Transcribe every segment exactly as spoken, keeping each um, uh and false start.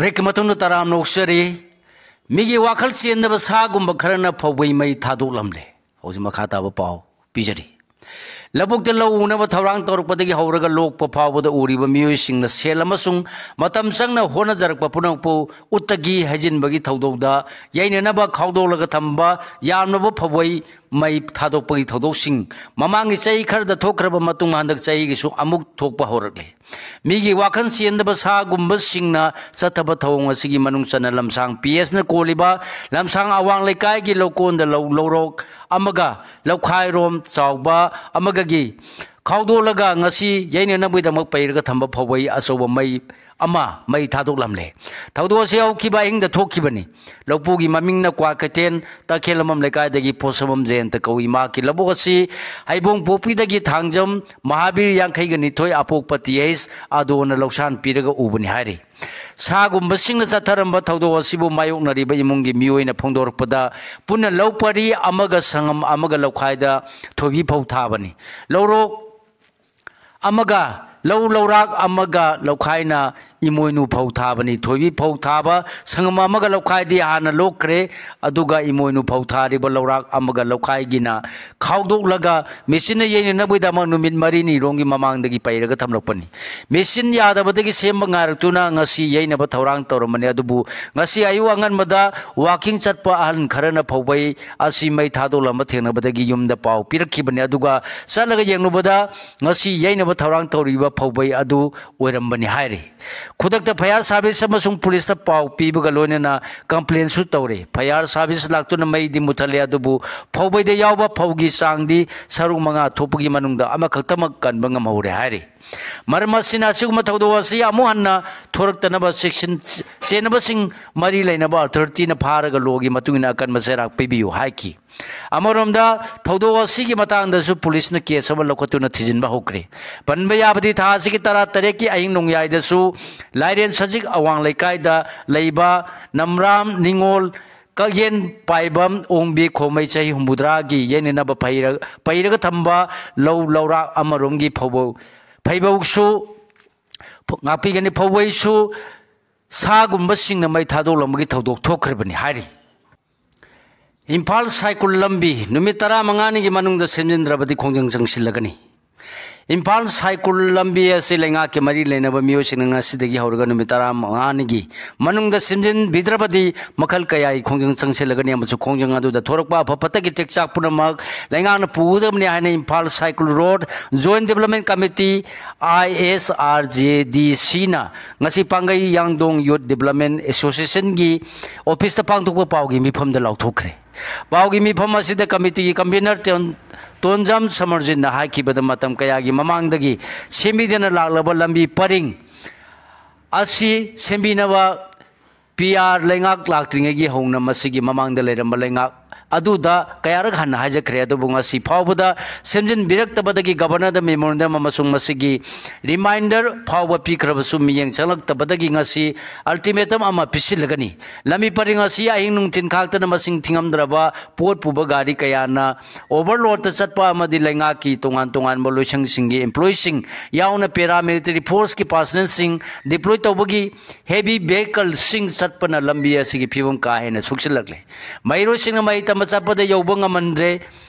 ꯍꯦꯛ ꯃꯇꯨꯡꯗ ꯇꯔꯥꯝꯅ ꯑꯣꯛꯆꯔꯤ꯫ ꯃꯤꯒꯤ ꯋꯥꯈꯜ ꯆꯦꯟꯗꯕ ꯁꯥꯒꯨꯝꯕ ꯈꯔꯅ ꯐꯧꯕꯩ ꯃꯩ ꯊꯥꯗꯣꯛꯂꯝꯂꯦ꯫ ꯍꯧꯖꯤꯛ ꯃꯈꯥ ꯇꯥꯕ ꯄꯥꯎ ꯄꯤꯖꯔꯤ꯫ ꯂꯧꯕꯨꯛꯇ ꯂꯧ ꯎꯅꯕ ꯊꯧꯔꯥꯡ ꯇꯧꯔꯛꯄꯗꯒꯤ ꯍꯧꯔꯒ ꯂꯣꯛꯄ ꯐꯥꯎꯕꯗ ꯎꯔꯤꯕ ꯃꯤꯑꯣꯏꯁꯤꯡꯅ ꯁꯦꯜ ꯑꯃꯁꯨꯡ ꯃꯇꯝ ꯆꯪꯅ ꯍꯣꯠꯅꯖꯔꯛꯄ ꯄꯨꯝꯅꯃꯛꯄꯨ ꯎꯠꯇꯒꯤ ꯍꯩꯖꯤꯟꯕꯒꯤ ꯊꯧꯗꯧꯗ ꯌꯩꯅꯅꯕ ꯈꯥꯎꯗꯣꯛꯂꯒ ꯊꯝꯕ ꯌꯥꯝꯂꯕ ꯐꯧꯕꯩ ꯃꯩ ꯊꯥꯗꯣꯛꯄꯒꯤ ꯊꯧꯗꯣꯛꯁꯤꯡ ꯃꯃꯥꯡꯒꯤ ꯆꯍꯤ ꯈꯔꯗ ꯊꯣꯛꯈ꯭ꯔꯕ ꯃꯇꯨꯡ ꯍꯟꯗꯛ ꯆꯍꯤꯒꯤꯁꯨ ꯑꯃꯨꯛ ꯊꯣꯛꯄ ꯍꯧꯔꯛꯂꯦ꯫ ꯃꯤꯒꯤ ꯋꯥꯈꯜ ꯆꯦꯟꯗꯕ ꯁꯥꯒꯨꯝꯕꯁꯤꯡꯅ ꯆꯠꯊꯕ ꯊꯧꯑꯣꯡ ꯑꯁꯤꯒꯤ ꯃꯅꯨꯡ ꯆꯟꯅ ꯂꯝꯁꯥꯡ ꯄꯤ ꯑꯦꯁꯅ ꯀꯣꯜꯂꯤꯕ ꯂꯝꯁꯥꯡ ꯑꯋꯥꯡ ꯂꯩꯀꯥꯏꯒꯤ ꯂꯧꯀꯣꯟꯗ ꯂꯧ ꯂꯧꯔꯣꯛ ꯑꯃꯒ ꯂꯧꯈꯥꯏꯔꯣꯝ ꯆꯥꯎꯕ ꯑꯃꯒꯒꯤ ꯈꯥꯎꯗꯣꯛꯂꯒ ꯉꯁꯤ ꯌꯩꯅꯅꯕꯒꯤꯗꯃꯛ ꯄꯩꯔꯒ ꯊꯝꯕ ꯐꯧꯕꯩ ꯑꯆꯧꯕ ꯃꯩ ꯑꯃ ꯃꯩ ꯊꯥꯗꯣꯛꯂꯝꯂꯦ꯫ ꯊꯧꯗꯣꯛ ꯑꯁꯤ ꯍꯧꯈꯤꯕ ꯑꯍꯤꯡꯗ ꯊꯣꯛꯈꯤꯕꯅꯤ꯫ ꯂꯧꯄꯨꯒꯤ ꯃꯃꯤꯡꯅ ꯀ꯭ꯋꯥꯀꯩꯊꯦꯜ ꯇꯈꯦꯜꯂꯝꯕꯝ ꯂꯩꯀꯥꯏꯗꯒꯤ ꯄꯣꯠꯁꯝꯕꯝ ꯖꯌꯟꯇ ꯀꯧꯏ꯫ ꯃꯍꯥꯛꯀꯤ ꯂꯧꯕꯨꯛ ꯑꯁꯤ ꯍꯩꯕꯣꯡ ꯄꯣꯛꯄꯤꯗꯒꯤ ꯊꯥꯡꯖꯝ ꯃꯍꯥꯕꯤꯔ ꯌꯥꯡꯈꯩꯒ ꯅꯤꯊꯣꯏ ꯑꯄꯣꯛꯄ ꯇꯤ ꯑꯩꯆ ꯑꯗꯣꯅ ꯂꯧꯁꯥꯟ ꯄꯤꯔꯒ ꯎꯕꯅꯤ ꯍꯥꯏꯔꯤ꯫ ꯁꯥꯒꯨꯝꯕꯁꯤꯡꯅ ꯆꯠꯊꯔꯝꯕ ꯊꯧꯗꯣꯛ ꯑꯁꯤꯕꯨ ꯃꯥꯌꯣꯛꯅꯔꯤꯕ ꯏꯃꯨꯡꯒꯤ ꯃꯤꯑꯣꯏꯅ ꯐꯣꯡꯗꯣꯔꯛꯄꯗ ꯄꯨꯟꯅ ꯂꯧ ꯄꯔꯤ ꯑꯃꯒ ꯁꯪꯉꯝ ꯑꯃꯒ ꯂꯧꯈꯥꯏꯗ ꯊꯣꯏꯕꯤ ꯐꯧ ꯊꯥꯕꯅꯤ꯫ ꯂꯧꯔꯣꯛ ꯑꯃꯒ ꯂꯧ ꯂꯧꯔꯥꯛ ꯑꯃꯒ ꯂꯧꯈꯥꯏꯅ ꯏꯃꯣꯏꯅꯨ ꯐꯧ ꯊꯥꯕꯅꯤ꯫ ꯊꯣꯏꯕꯤ ꯐꯧ ꯊꯥꯕ ꯁꯪꯉꯝ ꯑꯃꯒ ꯂꯧꯈꯥꯏꯗꯤ ꯍꯥꯟꯅ ꯂꯣꯛꯈ꯭ꯔꯦ꯫ ꯑꯗꯨꯒ ꯏꯃꯣꯏꯅꯨ ꯐꯧ ꯊꯥꯔꯤꯕ ꯂꯧꯔꯥꯛ ꯑꯃꯒ ꯂꯧꯈꯥꯏꯒꯤꯅ ꯈꯥꯎꯗꯣꯛꯂꯒ ꯃꯦꯆꯤꯟꯅ ꯌꯩꯅꯅꯕꯒꯤꯗꯃꯛ ꯅꯨꯃꯤꯠ ꯃꯔꯤꯅꯤꯔꯣꯝꯒꯤ ꯃꯃꯥꯡꯗꯒꯤ ꯄꯩꯔꯒ ꯊꯝꯂꯛꯄꯅꯤ꯫ ꯃꯦꯆꯤꯟ ꯌꯥꯗꯕꯗꯒꯤ ꯁꯦꯝꯕ ꯉꯥꯏꯔꯛꯇꯨꯅ ꯉꯁꯤ ꯌꯩꯅꯕ ꯊꯧꯔꯥꯡ ꯇꯧꯔꯝꯕꯅꯤ꯫ ꯑꯗꯨꯕꯨ ꯉꯁꯤ ꯑꯌꯨꯛ ꯑꯉꯟꯕꯗ ꯋꯥꯀꯤꯡ ꯆꯠꯄ ꯑꯍꯜ ꯈꯔꯅ ꯐꯧꯕꯩ ꯑꯁꯤ ꯃꯩ ꯊꯥꯗꯣꯛꯂꯝꯕ ꯊꯦꯡꯅꯕꯗꯒꯤ ꯌꯨꯝꯗ ꯄꯥꯎ ꯄꯤꯔꯛꯈꯤꯕꯅꯤ꯫ ꯑꯗꯨꯒ ꯆꯠꯂꯒ ꯌꯦꯡꯂꯨꯕꯗ ꯉꯁꯤ ꯌꯩꯅꯕ ꯊꯧꯔꯥꯡ ꯇꯧꯔꯤꯕ ꯐꯧꯕꯩ ꯑꯗꯨ ꯑꯣꯏꯔꯝꯕꯅꯤ ꯍꯥꯏꯔꯤ꯫ ꯈꯨꯗꯛꯇ ꯐꯥꯌꯔ ꯁꯥꯔꯚꯤꯁ ꯑꯃꯁꯨꯡ ꯄꯨꯂꯤꯁꯇ ꯄꯥꯎ ꯄꯤꯕꯒ ꯂꯣꯏꯅꯅ ꯀꯝꯄ꯭ꯂꯦꯟꯁꯨ ꯇꯧꯔꯦ꯫ ꯐꯥꯌꯔ ꯁꯥꯔꯚꯤꯁ ꯂꯥꯛꯇꯨꯅ ꯃꯩꯗꯤ ꯃꯨꯠꯊꯠꯂꯦ, ꯑꯗꯨꯕꯨ ꯐꯧꯕꯩꯗ ꯌꯥꯎꯕ ꯐꯧꯒꯤ ꯆꯥꯡꯗꯤ ꯁꯔꯨꯛ ꯃꯉꯥ ꯊꯣꯛꯄꯒꯤ ꯃꯅꯨꯡꯗ ꯑꯃꯈꯛꯇꯃꯛ ꯀꯟꯕ ꯉꯝꯍꯧꯔꯦ ꯍꯥꯏꯔꯤ꯫ ꯃꯔꯝ ꯑꯁꯤꯅ ꯑꯁꯤꯒꯨꯝꯕ ꯊꯧꯗꯣꯛ ꯑꯁꯤ ꯑꯃꯨꯛ ꯍꯟꯅ ꯊꯣꯔꯛꯇꯅꯕ ꯆꯦꯛꯁꯤꯟ-, ꯆꯦꯟꯅꯕꯁꯤꯡ ꯃꯔꯤ ꯂꯩꯅꯕ ꯑꯣꯊꯣꯔꯤꯇꯤꯅ ꯐꯥꯔꯒ ꯂꯣꯒꯤ ꯃꯇꯨꯡ ꯏꯟꯅ ꯑꯀꯟꯕ ꯆꯩꯔꯥꯛ ꯄꯤꯕꯤꯌꯨ ꯍꯥꯏꯈꯤ꯫ ꯑꯃꯔꯣꯝꯗ ꯊꯧꯗꯣꯛ ꯑꯁꯤꯒꯤ ꯃꯇꯥꯡꯗꯁꯨ ꯄꯨꯂꯤꯁꯅ ꯀꯦꯁ ꯑꯃ ꯂꯧꯈꯠꯇꯨꯅ ꯊꯤꯖꯤꯟꯕ ꯍꯧꯈ꯭ꯔꯦ꯫ ꯄꯟꯕ ꯌꯥꯕꯗꯤ ꯊꯥ ꯑꯁꯤꯒꯤ ꯇꯔꯥ ꯇꯔꯦꯠꯀꯤ ꯑꯍꯤꯡ ꯅꯣꯡꯌꯥꯏꯗꯁꯨ ꯂꯥꯏꯔꯦꯟ ꯁꯖꯤꯛ ꯑꯋꯥꯡ ꯂꯩꯀꯥꯏꯗ ꯂꯩꯕ ꯅꯝꯔꯥꯝ ꯅꯤꯉꯣꯜ ꯀꯛꯌꯦꯟ ꯄꯥꯏꯕꯝ ꯑꯣꯡꯕꯤ ꯈꯣꯃꯩ ꯆꯍꯤ ꯍꯨꯝꯐꯨꯇꯔꯥꯒꯤ ꯌꯩꯅꯅꯕ ꯄꯩꯔ-, ꯄꯩꯔꯒ ꯊꯝꯕ ꯂꯧ ꯂꯧꯔꯥꯛ ꯑꯃꯔꯣꯝꯒꯤ ꯐꯧꯕ-, ꯐꯩꯕꯧꯁꯨ ꯉꯥꯛꯄꯤꯒꯅꯤ꯫ ꯐꯧꯕꯩꯁꯨ ꯁꯥꯒꯨꯝꯕꯁꯤꯡꯅ ꯃꯩ ꯊꯥꯗꯣꯛꯂꯝꯕꯒꯤ ꯊꯧꯗꯣꯛ ꯊꯣꯛꯈ꯭ꯔꯤꯕꯅꯤ ꯍꯥꯏꯔꯤ꯫ ꯏꯝꯐꯥꯜ ꯁꯥꯏꯀꯨꯜ ꯂꯝꯕꯤ ꯅꯨꯃꯤꯠ ꯇꯔꯥꯃꯉꯥꯅꯤꯒꯤ ꯃꯅꯨꯡꯗ ꯁꯦꯝꯖꯤꯟꯗ꯭ꯔꯕꯗꯤ ꯈꯣꯡꯖꯪ ꯆꯪꯁꯤꯜꯂꯒꯅꯤ꯫ ꯏꯝꯐꯥꯜ ꯁꯥꯏꯀꯨꯜ ꯂꯝꯕꯤ ꯑꯁꯤ ꯂꯩꯉꯥꯛꯀꯤ ꯃꯔꯤ ꯂꯩꯅꯕ ꯃꯤꯑꯣꯏꯁꯤꯡꯅ ꯉꯁꯤꯗꯒꯤ ꯍꯧꯔꯒ ꯅꯨꯃꯤꯠ ꯇꯔꯥꯃꯉꯥꯅꯤꯒꯤ ꯃꯅꯨꯡꯗ ꯁꯦꯝꯖꯤꯟꯕꯤꯗ꯭ꯔꯕꯗꯤ ꯃꯈꯜ ꯀꯌꯥꯒꯤ ꯈꯣꯡꯖꯪ ꯆꯪꯁꯤꯜꯂꯒꯅꯤ ꯑꯃꯁꯨꯡ ꯈꯣꯡꯖꯪ ꯑꯗꯨꯗ ꯊꯣꯔꯛꯄ ꯑꯐ ꯐꯠꯇꯒꯤ ꯆꯦꯛꯆꯥꯛ ꯄꯨꯝꯅꯃꯛ ꯂꯩꯉꯥꯛꯅ ꯄꯨꯒꯗꯕꯅꯤ ꯍꯥꯏꯅ Imphal cycle road joint development committee, I S R J D ꯁꯤꯅ ꯉꯁꯤ ꯄꯥꯡꯒꯩ ꯌꯥꯡꯗꯣꯡ ꯌꯨꯠ ꯗꯤꯕꯂꯞꯃꯦꯟ ꯑꯦꯁꯣꯁꯤꯌꯦꯁꯟꯒꯤ ꯑꯣꯐꯤꯁꯇ ꯄꯥꯡꯊꯣꯛꯄ ꯄꯥꯎꯒꯤ ꯃꯤꯐꯝꯗ ꯂꯥꯎꯊꯣꯛꯈ꯭ꯔꯦ꯫ ꯄꯥꯎꯒꯤ ꯃꯤꯐꯝ ꯑꯁꯤꯗ ꯀꯃꯤꯇꯤꯒꯤ ꯀꯟꯚꯤꯅꯔ ꯇꯣꯟ-, ꯇꯣꯟꯖꯝ ꯁꯃꯔꯖꯤꯠꯅ ꯍꯥꯏꯈꯤꯕꯗ, ꯃꯇꯝ ꯀꯌꯥꯒꯤ ꯃꯃꯥꯡꯗꯒꯤ ꯁꯦꯝꯕꯤꯗꯅ ꯂꯥꯛꯂꯕ ꯂꯝꯕꯤ ꯄꯔꯤꯡ ꯑꯁꯤ ꯁꯦꯝꯕꯤꯅꯕ ꯄꯤ ꯑꯥꯔ ꯂꯩꯉꯥꯛ ꯂꯥꯛꯇ꯭ꯔꯤꯉꯩꯒꯤ ꯍꯧꯅ ꯃꯁꯤꯒꯤ ꯃꯃꯥꯡꯗ ꯂꯩꯔꯝꯕ ꯂꯩꯉꯥꯛ ꯑꯗꯨꯗ ꯀꯌꯥꯔꯛ ꯍꯟꯅ ꯍꯥꯏꯖꯈ꯭ꯔꯦ, ꯑꯗꯨꯕꯨ ꯉꯁꯤ ꯐꯥꯎꯕꯗ ꯁꯦꯝꯖꯤꯟꯕꯤꯔꯛꯇꯕꯗꯒꯤ ꯒꯕꯔꯅꯔꯗ ꯃꯦꯃꯣꯔꯦꯟꯗꯝ ꯑꯃꯁꯨꯡ ꯃꯁꯤꯒꯤ ꯔꯤꯃꯥꯏꯟꯗꯔ ꯐꯥꯎꯕ ꯄꯤꯈ꯭ꯔꯕꯁꯨ ꯃꯤꯠꯌꯦꯡ ꯆꯪꯂꯛꯇꯕꯗꯒꯤ ꯉꯁꯤ ꯑꯜꯇꯤꯃꯦꯇꯝ ꯑꯃ ꯄꯤꯁꯤꯜꯂꯒꯅꯤ꯫ ꯂꯝꯕꯤ ꯄꯔꯤꯡ ꯑꯁꯤ ꯑꯍꯤꯡ ꯅꯨꯡꯊꯤꯟ ꯈꯥꯛꯇꯅ ꯃꯁꯤꯡ ꯊꯤꯉꯝꯗ꯭ꯔꯕ ꯄꯣꯠ ꯄꯨꯕ ꯒꯥꯔꯤ ꯀꯌꯥꯅ ꯑꯣꯚꯔꯂꯣꯗꯇ ꯆꯠꯄ ꯑꯃꯗꯤ ꯂꯩꯉꯥꯛꯀꯤ ꯇꯣꯉꯥꯟ ꯇꯣꯉꯥꯟꯕ ꯂꯣꯏꯁꯪꯁꯤꯡꯒꯤ ꯏꯝꯄ꯭ꯂꯣꯌꯤꯁꯤꯡ ꯌꯥꯎꯅ ꯄꯦꯔꯥꯃꯤꯂꯤꯇꯔꯤ ꯐꯣꯔꯁꯀꯤ ꯄꯥꯔꯁꯅꯦꯜꯁꯤꯡ ꯗꯤꯄ꯭ꯂꯣꯏ ꯇꯧꯕꯒꯤ ꯍꯦꯚꯤ ꯚꯦꯍꯤꯀꯜꯁꯤꯡ ꯆꯠꯄꯅ ꯂꯝꯕꯤ ꯑꯁꯤꯒꯤ ꯐꯤꯕꯝ ꯀꯥ ꯍꯦꯟꯅ ꯁꯣꯛꯆꯤꯜꯂꯛꯂꯦ꯫ ꯃꯍꯩꯔꯣꯏꯁꯤꯡꯅ ꯃꯍꯩ ꯇꯝꯕ ꯆꯠꯄꯗ ꯌꯧꯕ ꯉꯝꯍꯟꯗ꯭ꯔꯦ꯫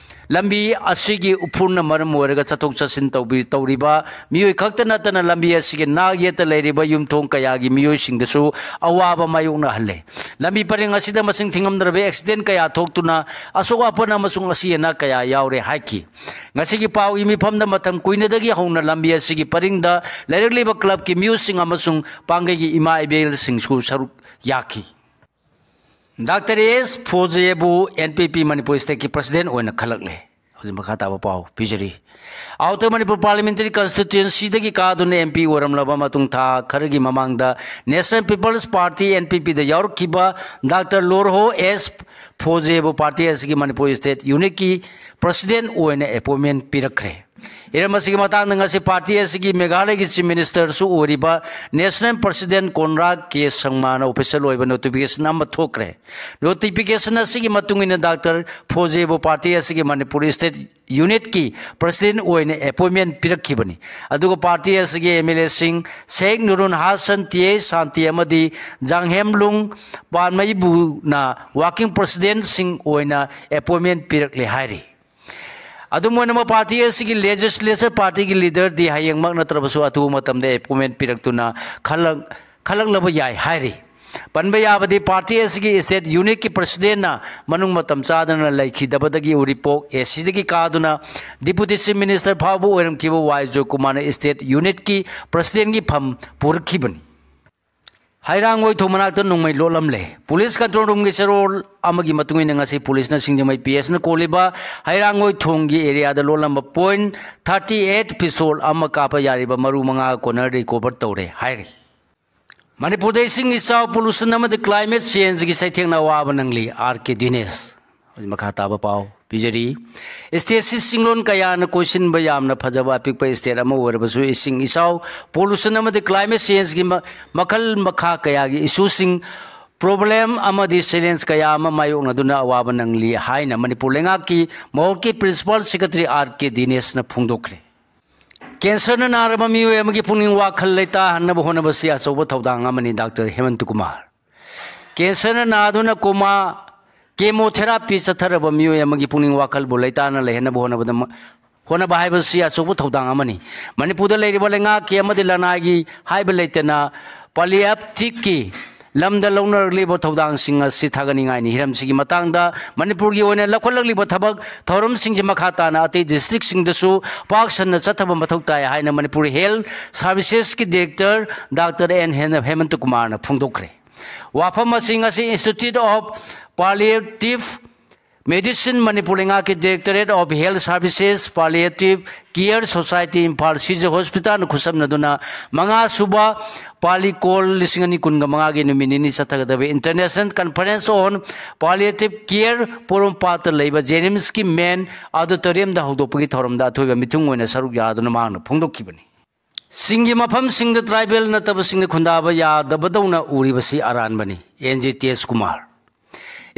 ꯂꯝꯕꯤ ꯑꯁꯤꯒꯤ ꯎꯐꯨꯟꯅ ꯃꯔꯝ ꯑꯣꯏꯔꯒ ꯆꯠꯊꯣꯛ ꯆꯠꯁꯤꯟ ꯇꯧꯕꯤ-, ꯇꯧꯔꯤꯕ ꯃꯤꯑꯣꯏ ꯈꯛꯇ ꯅꯠꯇꯅ ꯂꯝꯕꯤ ꯑꯁꯤꯒꯤ ꯅꯥꯛ ꯌꯦꯠꯇ ꯂꯩꯔꯤꯕ ꯌꯨꯝꯊꯣꯡ ꯀꯌꯥꯒꯤ ꯃꯤꯑꯣꯏꯁꯤꯡꯗꯁꯨ ꯑꯋꯥꯕ ꯃꯥꯌꯣꯛꯅꯍꯜꯂꯦ꯫ ꯂꯝꯕꯤ ꯄꯔꯦꯡ ꯑꯁꯤꯗ ꯃꯁꯤꯡ ꯊꯤꯉꯝꯗ꯭ꯔꯕ ꯑꯦꯛꯁꯤꯗꯦꯟ ꯀꯌꯥ ꯊꯣꯛꯇꯨꯅ ꯑꯁꯣꯛ ꯑꯄꯟ ꯑꯃꯁꯨꯡ ꯑꯁꯤ ꯑꯅꯥ ꯀꯌꯥ ꯌꯥꯎꯔꯦ ꯍꯥꯏꯈꯤ꯫ ꯉꯁꯤꯒꯤ ꯄꯥꯎꯒꯤ ꯃꯤꯐꯝꯗ ꯃꯇꯝ ꯀꯨꯏꯅꯗꯒꯤ ꯍꯧꯅ ꯂꯝꯕꯤ ꯑꯁꯤꯒꯤ ꯄꯔꯤꯡꯗ ꯂꯩꯔꯛꯂꯤꯕ ꯀ꯭ꯂꯕꯀꯤ ꯃꯤꯑꯣꯏꯁꯤꯡ ꯑꯃꯁꯨꯡ ꯄꯥꯡꯒꯩꯒꯤ ꯏꯃꯥ ꯏꯕꯦꯜꯁꯤꯡꯁꯨ ꯁꯔꯨꯛ ꯌꯥꯈꯤ꯫ ꯗꯥꯛꯇꯔ ꯑꯦꯁ ꯐꯣꯖꯦꯕꯨ ꯑꯦꯟ ꯄꯤ ꯄꯤ ꯃꯅꯤꯄꯨꯔ ꯁ꯭ꯇꯦꯠꯀꯤ ꯄ꯭ꯔꯁꯤꯗꯦꯟ ꯑꯣꯏꯅ ꯈꯜꯂꯛꯂꯦ꯫ ꯍꯧꯖꯤꯛ ꯃꯈꯥ ꯇꯥꯕ ꯄꯥꯎ ꯄꯤꯖꯔꯤ꯫ ꯑꯥꯎꯇꯔ ꯃꯅꯤꯄꯨꯔ ꯄꯥꯔꯂꯤꯌꯥꯃꯦꯟꯇꯔꯤ ꯀꯟꯁꯇꯤꯇ꯭ꯋꯦꯟꯁꯤꯗꯒꯤ ꯀꯥꯗꯨꯅ ꯑꯦꯝ ꯄꯤ ꯑꯣꯏꯔꯝꯂꯕ ꯃꯇꯨꯡ ꯊꯥ ꯈꯔꯒꯤ ꯃꯃꯥꯡꯗ national people's party, N P ꯄꯤꯗ ꯌꯥꯎꯔꯛꯈꯤꯕ ꯗꯥꯛꯇꯔ ꯂꯣꯔꯍꯣ ꯑꯦꯁ ꯐꯣꯖꯦꯕꯨ ꯄꯥꯔꯇꯤ ꯑꯁꯤꯒꯤ ꯃꯅꯤꯄꯨꯔ ꯁ꯭ꯇꯦꯠ ꯌꯨꯅꯤꯠꯀꯤ ꯄ꯭ꯔꯁꯤꯗꯦꯟ ꯑꯣꯏꯅ ꯑꯦꯄꯣꯏꯟꯃꯦꯟ ꯄꯤꯔꯛꯈ꯭ꯔꯦ꯫ ꯍꯤꯔꯝ ꯑꯁꯤꯒꯤ ꯃꯇꯥꯡꯗ ꯉꯁꯤ ꯄꯥꯔꯇꯤ ꯑꯁꯤꯒꯤ ꯃꯦꯘꯥꯂꯌꯒꯤ ꯆꯤꯐ ꯃꯤꯅꯤꯁꯇꯔꯁꯨ ꯑꯣꯏꯔꯤꯕ ꯅꯦꯁꯅꯦꯜ ꯄ꯭ꯔꯁꯤꯗꯦꯟꯠ ꯀꯣꯟꯔꯥꯗ ꯀꯦ ꯁꯪꯃꯥꯅ ꯑꯣꯐꯤꯁꯤꯌꯦꯜ ꯑꯣꯏꯕ ꯅꯣꯇꯤꯐꯤꯀꯦꯁꯟ ꯑꯃ ꯊꯣꯛꯈ꯭ꯔꯦ꯫ ꯅꯣꯇꯤꯐꯤꯀꯦꯁꯟ ꯑꯁꯤꯒꯤ ꯃꯇꯨꯡ ꯏꯟꯅ ꯗꯥꯛꯇꯔ ꯐꯣꯖꯦꯕꯨ ꯄꯥꯔꯇꯤ ꯑꯁꯤꯒꯤ ꯃꯅꯤꯄꯨꯔ ꯏꯁꯇꯦꯠ ꯌꯨꯅꯤꯠꯀꯤ ꯄ꯭ꯔꯁꯤꯗꯦꯟꯠ ꯑꯣꯏꯅ ꯑꯦꯄꯣꯏꯟꯃꯦꯟꯠ ꯄꯤꯔꯛꯈꯤꯕꯅꯤ꯫ ꯑꯗꯨꯒ ꯄꯥꯔꯇꯤ ꯑꯁꯤꯒꯤ ꯑꯦꯝ ꯑꯦꯜ ꯑꯦꯁꯤꯡ ꯁꯦꯈ ꯅꯨꯔꯨꯟ ꯍꯥꯁꯟ, ꯇꯤ ꯑꯦ ꯁꯥꯟꯇꯤ ꯑꯃꯗꯤ ꯖꯥꯡꯍꯦꯝꯂꯨꯡ ꯄꯥꯟꯃꯩꯕꯨꯅ ꯋꯥꯔꯀꯤꯡ ꯄ꯭ꯔꯁꯤꯗꯦꯟꯠꯁꯤꯡ ꯑꯣꯏꯅ ꯑꯦꯄꯣꯏꯟꯃꯦꯟꯠ ꯄꯤꯔꯛꯂꯦ ꯍꯥꯏꯔꯤ꯫ ꯑꯗꯨꯝ ꯑꯣꯏꯅꯃꯛ, ꯄꯥꯔꯇꯤ ꯑꯁꯤꯒꯤ ꯂꯦꯖꯤꯁꯂꯦꯆꯔ ꯄꯥꯔꯇꯤꯒꯤ ꯂꯤꯗꯔꯗꯤ ꯍꯌꯦꯡꯃꯛ ꯅꯠꯇ꯭ꯔꯕꯁꯨ ꯑꯊꯨꯕ ꯃꯇꯝꯗ ꯑꯦꯄꯣꯏꯟꯃꯦꯟꯠ ꯄꯤꯔꯛꯇꯨꯅ ꯈꯜꯂꯛ-, ꯈꯜꯂꯛꯂꯕ ꯌꯥꯏ ꯍꯥꯏꯔꯤ꯫ ꯄꯟꯕ ꯌꯥꯕꯗꯤ, ꯄꯥꯔꯇꯤ ꯑꯁꯤꯒꯤ ꯏꯁꯇꯦꯠ ꯌꯨꯅꯤꯠꯀꯤ ꯄ꯭ꯔꯁꯤꯗꯦꯟꯠꯅ ꯃꯅꯨꯡ ꯃꯇꯝ ꯆꯥꯗꯅ ꯂꯩꯈꯤꯗꯕꯗꯒꯤ ꯎꯔꯤꯄꯣꯛ ꯑꯦ ꯁꯤꯗꯒꯤ ꯀꯥꯗꯨꯅ ꯗꯤꯄꯨꯇꯤ ꯆꯤꯐ ꯃꯤꯅꯤꯁꯇꯔ ꯐꯥꯎꯕ ꯑꯣꯏꯔꯝꯈꯤꯕ ꯋꯥꯏ ꯖꯣꯏꯀꯨꯃꯥꯔꯅ ꯏꯁꯇꯦꯠ ꯌꯨꯅꯤꯠꯀꯤ ꯄ꯭ꯔꯁꯤꯗꯦꯟꯠꯀꯤ ꯐꯝ ꯄꯨꯔꯛꯈꯤꯕꯅꯤ꯫ ꯍꯩꯔꯥꯡꯒꯣꯏꯊꯣꯡ ꯃꯅꯥꯛꯇ ꯅꯣꯡꯃꯩ ꯂꯣꯠꯂꯝꯂꯦ꯫ ꯄꯨꯂꯤꯁ ꯀꯟꯇ꯭ꯔꯣꯜ ꯔꯨꯝꯒꯤ ꯆꯦꯔꯣꯜ ꯑꯃꯒꯤ ꯃꯇꯨꯡ ꯏꯟꯅ, ꯉꯁꯤ ꯄꯨꯂꯤꯁꯅ ꯁꯤꯡꯖꯃꯩ ꯄꯤ ꯑꯦꯁꯅ ꯀꯣꯜꯂꯤꯕ ꯍꯩꯔꯥꯡꯒꯣꯏꯊꯣꯡꯒꯤ ꯑꯦꯔꯤꯌꯥꯗ ꯂꯣꯠꯂꯝꯕ ꯄꯣꯏꯟꯠ ꯊꯥꯔꯇꯤ ꯑꯩꯠ ꯄꯤꯁꯇꯣꯜ ꯑꯃ ꯀꯥꯞꯄ ꯌꯥꯔꯤꯕ ꯃꯔꯨ ꯃꯉꯥ ꯀꯣꯟꯅ ꯔꯤꯀꯣꯚꯔ ꯇꯧꯔꯦ ꯍꯥꯏꯔꯤ꯫ ꯃꯅꯤꯄꯨꯔꯗ ꯏꯁꯤꯡ ꯏꯆꯥꯎ, ꯄꯣꯂꯨꯁꯟ ꯑꯃꯗꯤ ꯀ꯭ꯂꯥꯏꯃꯦꯠ ꯆꯦꯟꯖꯒꯤ ꯆꯩꯊꯦꯡꯅ ꯑꯋꯥꯕ ꯅꯪꯂꯤ, ꯑꯥꯔ ꯀꯦ ꯗꯤꯅꯦꯁ꯫ ꯍꯧꯖꯤꯛ ꯃꯈꯥ ꯇꯥꯕ ꯄꯥꯎ ꯄꯤꯖꯔꯤ꯫ ꯏꯁꯇꯦꯠꯁꯤ ꯆꯤꯡꯂꯣꯟ ꯀꯌꯥꯅ ꯀꯣꯏꯁꯤꯟꯕ ꯌꯥꯝꯅ ꯐꯖꯕ ꯑꯄꯤꯛꯄ ꯏꯁꯇꯦꯠ ꯑꯃ ꯑꯣꯏꯔꯕꯁꯨ, ꯏꯁꯤꯡ ꯏꯆꯥꯎ, ꯄꯣꯂꯨꯁꯟ ꯑꯃꯗꯤ ꯀ꯭ꯂꯥꯏꯃꯦꯠ ꯆꯦꯟꯖꯒꯤ ꯃ-, ꯃꯈꯜ ꯃꯈꯥ ꯀꯌꯥꯒꯤ ꯏꯁꯨꯁꯤꯡ, ꯄ꯭ꯔꯣꯕ꯭ꯂꯦꯝ ꯑꯃꯗꯤ ꯆꯦꯂꯦꯟꯖ ꯀꯌꯥ ꯑꯃ ꯃꯥꯌꯣꯛꯅꯗꯨꯅ ꯑꯋꯥꯕ ꯅꯪꯂꯤ ꯍꯥꯏꯅ ꯃꯅꯤꯄꯨꯔ ꯂꯩꯉꯥꯛꯀꯤ ꯃꯍꯨꯠꯀꯤ ꯄ꯭ꯔꯤꯟꯁꯤꯄꯥꯜ ꯁꯦꯀ꯭ꯔꯦꯇꯔꯤ ꯑꯥꯔ ꯀꯦ ꯗꯤꯅꯦꯁꯅ ꯐꯣꯡꯗꯣꯛꯈ꯭ꯔꯦ꯫ ꯀꯦꯟꯁꯔꯅ ꯅꯥꯔꯕ ꯃꯤꯑꯣꯏ ꯑꯃꯒꯤ ꯄꯨꯛꯅꯤꯡ ꯋꯥꯈꯜ ꯂꯩꯇꯥꯍꯟꯅꯕ ꯍꯣꯠꯅꯕꯁꯤ ꯑꯆꯧꯕ ꯊꯧꯗꯥꯡ ꯑꯃꯅꯤ, ꯗꯥꯛꯇꯔ ꯍꯦꯃꯟꯇ ꯀꯨꯃꯥꯔ꯫ ꯀꯦꯟꯁꯔꯅ ꯅꯥꯗꯨꯅ ꯀꯣꯃꯥ, ꯀꯦꯃꯣꯊꯦꯔꯥꯄꯤ ꯆꯠꯊꯔꯕ ꯃꯤꯑꯣꯏ ꯑꯃꯒꯤ ꯄꯨꯛꯅꯤꯡ ꯋꯥꯈꯜꯕꯨ ꯂꯩꯇꯥꯅ ꯂꯩꯍꯟꯅꯕ ꯍꯣꯠꯅꯕꯗ ꯃ-, ꯍꯣꯠꯅꯕ ꯍꯥꯏꯕꯁꯤ ꯑꯆꯧꯕ ꯊꯧꯗꯥꯡ ꯑꯃꯅꯤ꯫ ꯃꯅꯤꯄꯨꯔꯗ ꯂꯩꯔꯤꯕ ꯂꯩꯉꯥꯛꯀꯤ ꯑꯃꯗꯤ ꯂꯅꯥꯏꯒꯤ ꯍꯥꯏꯕ ꯂꯩꯇꯅ ꯄꯥꯂꯤꯌꯦꯇꯤꯚꯀꯤ ꯂꯝꯗ ꯂꯧꯅꯔꯛꯂꯤꯕ ꯊꯧꯗꯥꯡꯁꯤꯡ ꯑꯁꯤ ꯊꯥꯒꯠꯅꯤꯡꯉꯥꯏꯅꯤ꯫ ꯍꯤꯔꯝꯁꯤꯒꯤ ꯃꯇꯥꯡꯗ ꯃꯅꯤꯄꯨꯔꯒꯤ ꯑꯣꯏꯅ ꯂꯧꯈꯠꯂꯛꯂꯤꯕ ꯊꯕꯛ ꯊꯧꯔꯝꯁꯤꯡꯁꯤ ꯃꯈꯥ ꯇꯥꯅ ꯑꯇꯩ ꯗꯤꯁꯇ꯭ꯔꯤꯛꯁꯤꯡꯗꯁꯨ ꯄꯥꯛ ꯁꯟꯅ ꯆꯠꯊꯕ ꯃꯊꯧ ꯇꯥꯏ ꯍꯥꯏꯅ ꯃꯅꯤꯄꯨꯔ ꯍꯦꯜꯊ ꯁꯥꯔꯚꯤꯁꯦꯁꯀꯤ ꯗꯤꯔꯦꯛꯇꯔ ꯗꯥꯛꯇꯔ ꯑꯦꯟ ꯍꯦꯃꯟꯇ ꯀꯨꯃꯥꯔꯅ ꯐꯣꯡꯗꯣꯛꯈ꯭ꯔꯦ꯫ ꯋꯥꯐꯝ ꯑꯁꯤ ꯉꯁꯤ Institute of Palliative Medicine, Manipur ꯂꯩꯉꯥꯛꯀꯤ Directorate of Health Services, Palliative Care Society, Imphal ꯁꯤꯖ ꯍꯣꯁꯄꯤꯇꯥꯜꯅ ꯈꯨꯠꯁꯝꯅꯗꯨꯅ ꯃꯉꯥ ꯁꯨꯕ ꯄꯥꯂꯤ ꯀꯣꯜ ꯂꯤꯁꯤꯡ ꯑꯅꯤ ꯀꯨꯟꯒ ꯃꯉꯥꯒꯤ ꯅꯨꯃꯤꯠ ꯅꯤꯅꯤ ꯆꯠꯊꯒꯗꯕ International Conference on Palliative Care ꯄꯣꯔꯣꯝꯄꯥꯠꯇ ꯂꯩꯕ JNIMSꯀꯤ main auditoriumꯗ ꯍꯧꯗꯣꯛꯄꯒꯤ ꯊꯧꯔꯝꯗ ꯑꯊꯣꯏꯕ ꯃꯤꯊꯨꯡ ꯑꯣꯏꯅ ꯁꯔꯨꯛ ꯌꯥꯗꯨꯅ ꯃꯍꯥꯛꯅ ꯐꯣꯡꯗꯣꯛꯈꯤꯕꯅꯤ꯫ ꯆꯤꯡꯒꯤ ꯃꯐꯝꯁꯤꯡꯗ tribal ꯅꯠꯇꯕꯁꯤꯡꯅ ꯈꯨꯟꯗꯥꯕ ꯌꯥꯗꯕꯗꯧꯅ ꯎꯔꯤꯕꯁꯤ ꯑꯔꯥꯟꯕꯅꯤ꯫ N G Tej Kumar.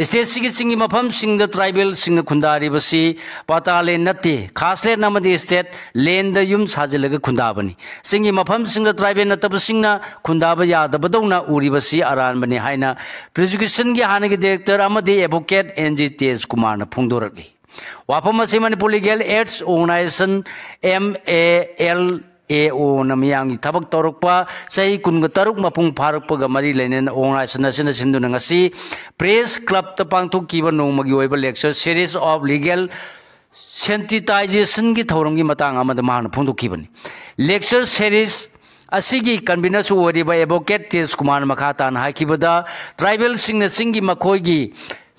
Stateꯁꯤꯒꯤ ꯆꯤꯡꯒꯤ ꯃꯐꯝꯁꯤꯡꯗ tribalꯁꯤꯡꯅ ꯈꯨꯟꯗꯥꯔꯤꯕꯁꯤ ꯄꯇꯥ land ꯅꯠꯇꯦ, ꯈꯥꯁ land ꯑꯃꯗꯤ state landꯗ ꯌꯨꯝ ꯁꯥꯖꯤꯜꯂꯒ ꯈꯨꯟꯗꯥꯕꯅꯤ꯫ ꯆꯤꯡꯒꯤ ꯃꯐꯝꯁꯤꯡꯗ tribal ꯅꯠꯇꯕꯁꯤꯡꯅ ꯈꯨꯟꯗꯥꯕ ꯌꯥꯗꯕꯗꯧꯅ ꯎꯔꯤꯕꯁꯤ ꯑꯔꯥꯟꯕꯅꯤ ꯍꯥꯏꯅ prosecutionꯒꯤ ꯍꯥꯟꯅꯒꯤ director ꯑꯃꯗꯤ advocate ꯑꯦꯟ ꯖꯤ ꯇꯦꯖ ꯀꯨꯃꯥꯔꯅ ꯐꯣꯡꯗꯣꯔꯛꯂꯤ꯫ ꯋꯥꯐꯝ ꯑꯁꯤ Manipur Legal Aids Organization, M A L A Oꯅ ꯃꯤꯌꯥꯝꯒꯤ ꯊꯕꯛ ꯇꯧꯔꯛꯄ ꯆꯍꯤ ꯀꯨꯟꯒ ꯇꯔꯨꯛ ꯃꯄꯨꯡ ꯐꯥꯔꯛꯄꯒ ꯃꯔꯤ ꯂꯩꯅꯅ organization ꯑꯁꯤꯅ ꯁꯤꯟꯗꯨꯅ ꯉꯁꯤ Press Clubꯇ ꯄꯥꯡꯊꯣꯛꯈꯤꯕ ꯅꯣꯡꯃꯒꯤ ꯑꯣꯏꯕ lecture series of legal sensitizationꯒꯤ ꯊꯧꯔꯝꯒꯤ ꯃꯇꯥꯡ ꯑꯃꯗ ꯃꯍꯥꯛꯅ ꯐꯣꯡꯗꯣꯛꯈꯤꯕꯅꯤ꯫ Lecture series ꯑꯁꯤꯒꯤ convenerꯁꯨ ꯑꯣꯏꯔꯤꯕ advocate ꯇꯦꯖ ꯀꯨꯃꯥꯔꯅ ꯃꯈꯥ ꯇꯥꯅ ꯍꯥꯏꯈꯤꯕꯗ, tribalꯁꯤꯡꯅ ꯆꯤꯡꯒꯤ ꯃꯈꯣꯏꯒꯤ,